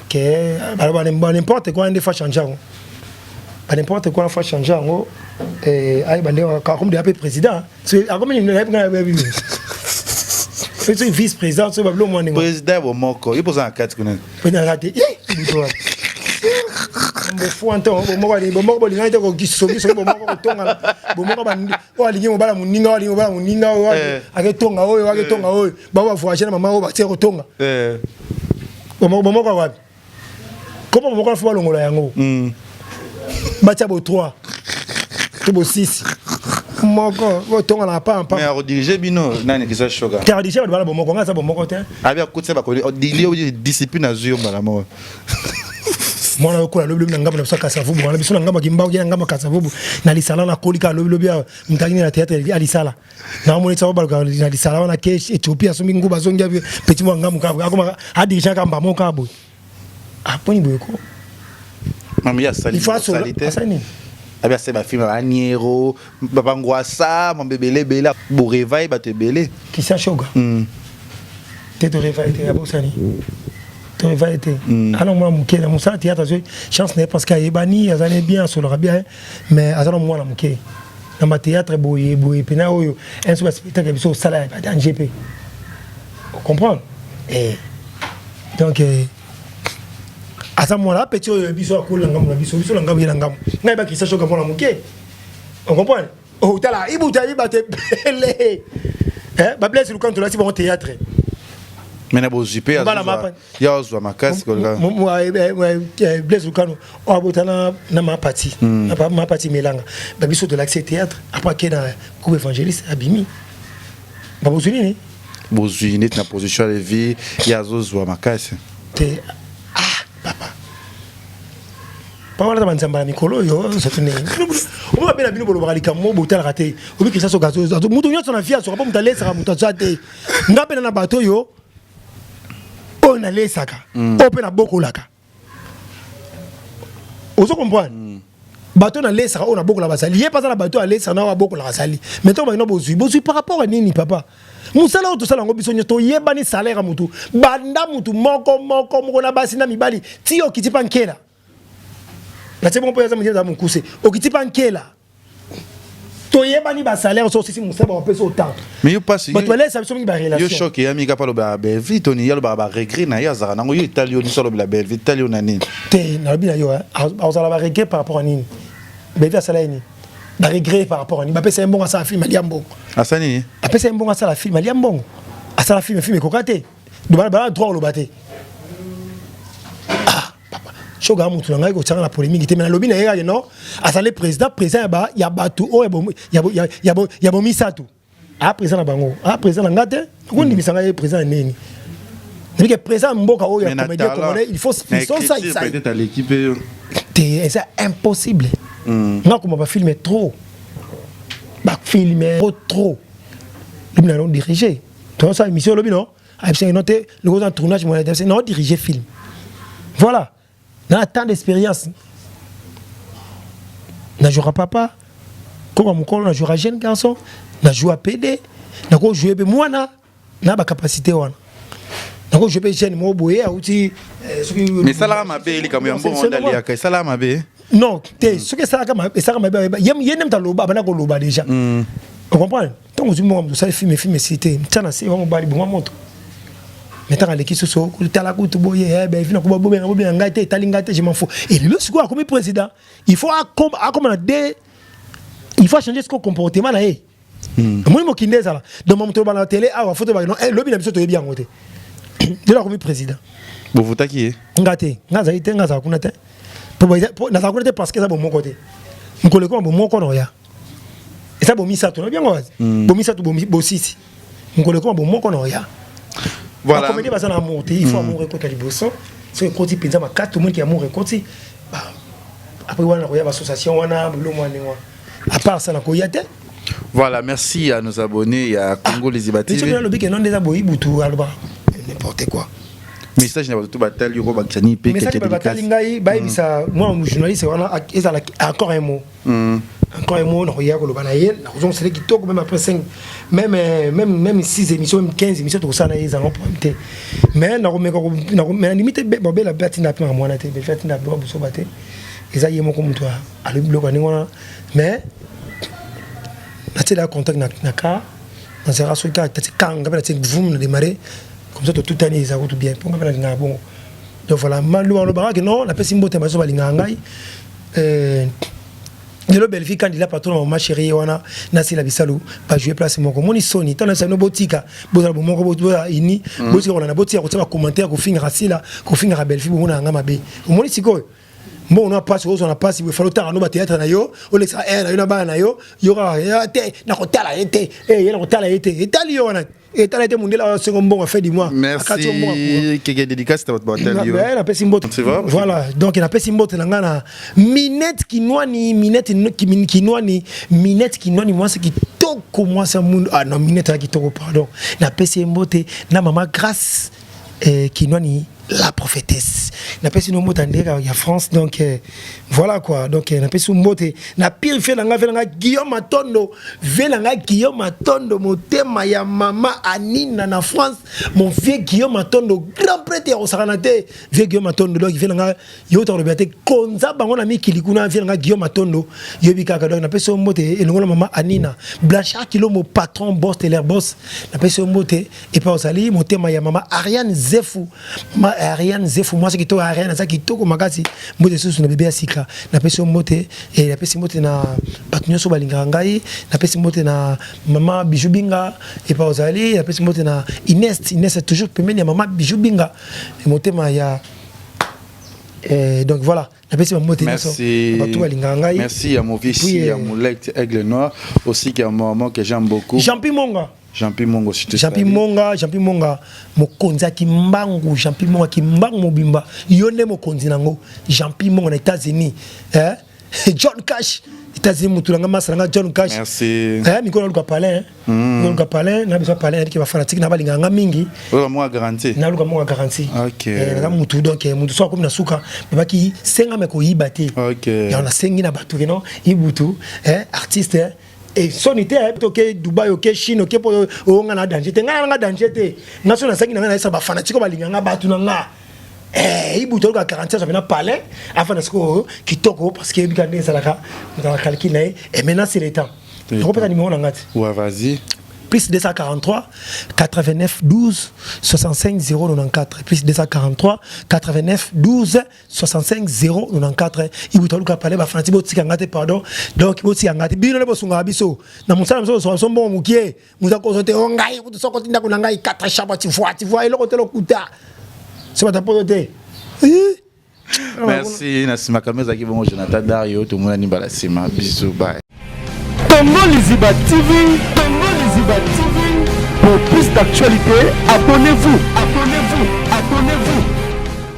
ke baloba n'importe quoi, nde fa change yango, ba n'importe quoi, fa change yango, ayeba nde akomi deja mpe président, akomi soki vice président, soki babilo mwa ndenge.
Président Bomoko, ye mpoza na kati kuna.
Président te, bofuwa nte bomoko, bolingani te, soki soki bomoko kotongana, bomoko oyo alingi mobala moninga, oyo alingi mobala moninga, oyo aketonga, oyo aketonga, oyo bao bavoyage na mama oyo batie kotonga bomoko wapi? Komo bomoko afo balongola yango, batia bo 3 to bo 6 moko otonga na pa
pa. Mais akodirige bino nani, Christian Shoga?
Te, adirige bato bana bomoko, nga aza bomoko te.
Abi akotisa bakoli discipline, azwi yo mbala moko.
Mwana okola lobi lobi na ngambo na biso ya Kasavubu wana, biso na ngambo ya Kimbangu, ye na ngambo ya Kasavubu na lisala, nakoli kaka lobi lobi awa, moto akini na théâtre ya lisala, naomoni ti baluka na lisala wana ke Éthiopie, asombi nguba, azongi petit mwa ngambo kaka, akoma adirige kaka mbamo kaka boye, aponi boye ko.
Mami asali.
Il faut asali nini?
Abi asali bafilme ya baniero, bangwasa, mambo ebele ebele, boreveille bato ebele.
Christian Shoga te, toreveille te, abosani, toreveille te. Ana mwana moke na mosala théâtre, azwi chance na ye parce que ayebani, azali bien, asolaka bien, mais aza na mwana moke na bathéâtre boye boye mpena oyo un so baspectacle biso osala ya badanger mpe, comprendre. Eh, donc aza mwana apeti oyo biso akola ngambo na biso, biso na ngambo, ye na ngambo. Ngai ba Christian Shoga mwana moke, ocomprendre. Otala ibuta yebi bato ebele, bablaise lukanto tolasi bango théâtre.
Me na bozwi mpe
Bana mapa.
Ya ozwa makasi koleka.
Blaise Lukano oyo abota na mapati, mapati melanga, babiso tolakisi théâtre, après ake na groupe évangéliste, abimi, babozwi nini?
Bozwi neti na position ya levi, ye azozwa makasi.
Te, ah papa, pa wana banzamba na mikolo oyo surtout ndenge omo babe na bino bolobaka likambo botalaka te. Obikisa soki moto nyonso na vie azoka mpo moto alesaka moto azwa te. Nga mpe na bato oyo oyo nalesaka, oyo mpe nabokolaka, ozo comprendre. Bato nalesaka, oyo nabokolaka bazali, ye mpe aza na bato oyo alesaka na oyo abokolaka azali. Mais ntango bakina bozwi, bozwi par rapport à nini, papa? Mosala oyo tosala yango biso nyonso toyebani, salaire ya motu, banda motu moko moko moko na basi na mibali ti okiti mpa nkela natie bongo mpo aza motie, aza mokuse, okiti mpa nkela, toyebani basalaire. So osisi mosala, bapesa autant.
Mais yo mpasi.
Bato balesa biso mingi
Yo
barelation.
Choc eyami kaka alobaka Belvi toni, ye alobaka baregret na ye azalaka nango. Yo etali yo nyonso alobela Belvi, etali yo na nini?
Te, nalobi na yo, azala baregret par rapport à nini? Belvi asala ye nini? Baregret par rapport à nini? Bapesa ye mbongo asala film, alia mbongo.
Asali nini?
Apesa ye mbongo asala film, alia mbongo, asala film, film ekoka te. Bana droit oloba te. Ah papa, soki motu na ngai kotianga na polémique te, mais nalobi na ye kaka non, azali président, président ya bato oyo ya bomisato, a président na bango, a président na nga te. Okondimisa ngai ye président ya nini? Nabike président ya mboka oyo ya comédien congolais, il faut ça.
Peut-être à l'équipe.
Te, eza impossible. Nga koma bafilme trop, bafilme trop trop, lobi na dirige, tozosala émission, olobi non, ayebisaki no te, lokoza tournage mona na dirige film. Voilà, na tant d'expérience, na jouera papa koko mokolo, na jouera jeune garçon, na joua PD, nakojoue mpe mwana na bacapacité wana, nakojoue mpe jeune moko boye auti.
Mais esalaka mabe likambo ya mbongo nde aliaka, esalaka mabe?
Non te, soki esalaka mabe, ye nde moto aloba, abanda koloba déjà, ocomprendre. Ntango ozwi mbongo, moto osali film, film esili te, tia na se wa mobali bonga moto. Mais ntango aleki susu, tala kutu boye bevi na kuba, bobenga bobenga ngai te, etali ngai te, je m'en fous. Et lelo sikoyo akomi président, il faut akoma na de, il faut changer sikoyo comportement na ye. Omoni mokili nde ezala. Donc moto oloba na télé awa, foto lobi na biso toyebi yango te. Lelo akomi président.
Bovotaki ye?
Nga te, nga azali te, nga azala kuna te, nazala kuna te parce que eza bomoko te. Mokolo ekoma bomoko na oya, eza bomisato na biango, bomisato bosisi, mokolo ekoma bomoko na oya. Bacomédien baza na amour te. Il faut amour ekota liboso. Soki ekoti mpenza makasi, tomoniki amour ekoti, après wana nakoya baassociation wana, biloko mwa ndenge wana. À part ça, nakoya te.
Voilà, merci à nos abonnés à Congo Liziba TV.
Alobi ke non, nde eza boyi butu, aloba n'importe quoi.
Message na bato to batali yo, kobakisa nini mpe?
Message batali ngai, bayebisa mwa journaliste wana, ezala encore un mot, encore un mot, nakoya koloba na ye, nakozongisele kitoko, même après 5, même 6 émissions, même 15 émissions tokosala na ye, ezanga problème te. Mais nakomeka, mais nandimi te babela mpe atinda mpe makambo wana te, befi atinda biloko busoba te. Eza ye moko moto alobi biloko ya ndenge wana, mais natiela contact na car, nazalaka soki kaka tati kanga mpe natie vum na démarrer comme ça, totutani, eza kutu bien mpo nga mpe nalingaka bongo. Donc voilà, malobaka ke non, napesi mbote baso balingaka ngai. Lelo Belvi kandila patron na mama chérie wana, nasila bisalu, bajouer place moko, moni soni. Ntango nayebisa bino, botika, bozala bomoko, bozala uni, botika kolanda, botika kotia bacommentaire, kofingaka Sila, kofingaka Belvi, bomona yanga mabe. Omoni sikoyo mbongo na pasi, ozwa na pasi boye, fala otanga no batéâtre na yo, olekisaka aire na yo na bana na yo. Yo kaka te, nakotala ye te, ye nakotala ye te, etali yo wana, etala ye te. Mondele asengo mbongo fin du mois.
Merci keke, dédicace na bato batali yo.
Napesi mbote, voilà. Donc napesi mbote na ngai na Minette Kinwani, Minette Kinwani, Minette Kinwani, mwasi kitoko, mwasi ya mundu. Ah non, Minette ya kitoko, pardon. Napesi ye mbote na mama Grâce Kinwani. La prophétesse. Napesi no mbote ndeka ya France donc euh, voilà quoi. Donc euh, napesi mbote na pire fait nanga fait nanga Guillaume Matondo, fait nanga Guillaume Matondo motema ya mama Anina na France, mon vieux Guillaume Matondo grand prêtre ya kosakana te. Vieux Guillaume Matondo donc fait nanga yo ta lobi te konza bango na mikili kuna vieux nanga Guillaume Matondo yobi kaka donc napesi mbote elongo na mama Anina, Blanchard Kilombo patron boss teler boss napesi mbote epa ozali motema ya mama Ariane Zefu ma Ariane Zefu mwasi kitoko Ariane aza kitoko makasi mbote susu na bebe ya sika napesi yo mbote e napesi mbote na bato nyonso balingaka ngai napesi mbote na mama Bijou Binga epa ozali napesi mbote na Ines Ines toujours pembeni ya mama Bijou Binga motema ya eh, donc voilà napesi bambote nyonso bato balingaka ngai.
Merci à mon vice, à mon lect Aigle Noir aussi, qui est un moment que j'aime beaucoup.
Jean-Pi Monga.
Jean-Pi Mongo, si
te Jean-Pi Monga, Jean-Pi Monga, mokonzi ya Kimbangu, Jean-Pi Monga, Kimbangu mobimba, yo nde mokonzi nango, Jean-Pi Monga na États-Unis, eh? John Cash, États-Unis mutu nanga masa nanga John Cash.
Merci.
Eh, mikolo naluka palin, mm. Naluka palin, na biso palin, yadiki ba fanatique na balinga nga mingi.
Oyo mwa garantie.
Naluka mwa garantie.
OK.
Eh, naza mutu donc eh, mutu so akomi na suka, babaki senga me koyiba te.
OK.
Ya na sengi na bato que non, ibutu, eh, artiste eh, e soni te toke Dubai, oke Chine, oke mpo oyo nga na danger te, ngai na nga danger te, nga so nasangi na ngai nayesa bafanatike oyo balinga nga bato na nga eh, ibutu oluka 46 apena palais afanda sikoyo kitoko parce que yebika nde ezalaka moto na calcul na ye. Et maintenant c'est le temps nakopesa numéro na nga te.
Ouais, vas-y.
Plus 243 89 12 65 094, plus 243 89 12 65 094. Ibutu aluka pale bafanati botika nga te, pardon. Donc botika nga te, bino nde bosungaka biso na mosala biso, bosungaka biso mbongo mokie, moto akozo te o ngai kutu soko ti ndako na ngai 4 chambre, tu vois, tu vois, eloko te, lokuta so bato poto te.
Merci. Na nsima kamera ezalaki bongo Jonathan Dario. Tomonani mbala nsima, bisous, bye.
Congo Liziba TV, Congo Liziba TV. Pour plus d'actualités, abonnez-vous, abonnez-vous, abonnez-vous.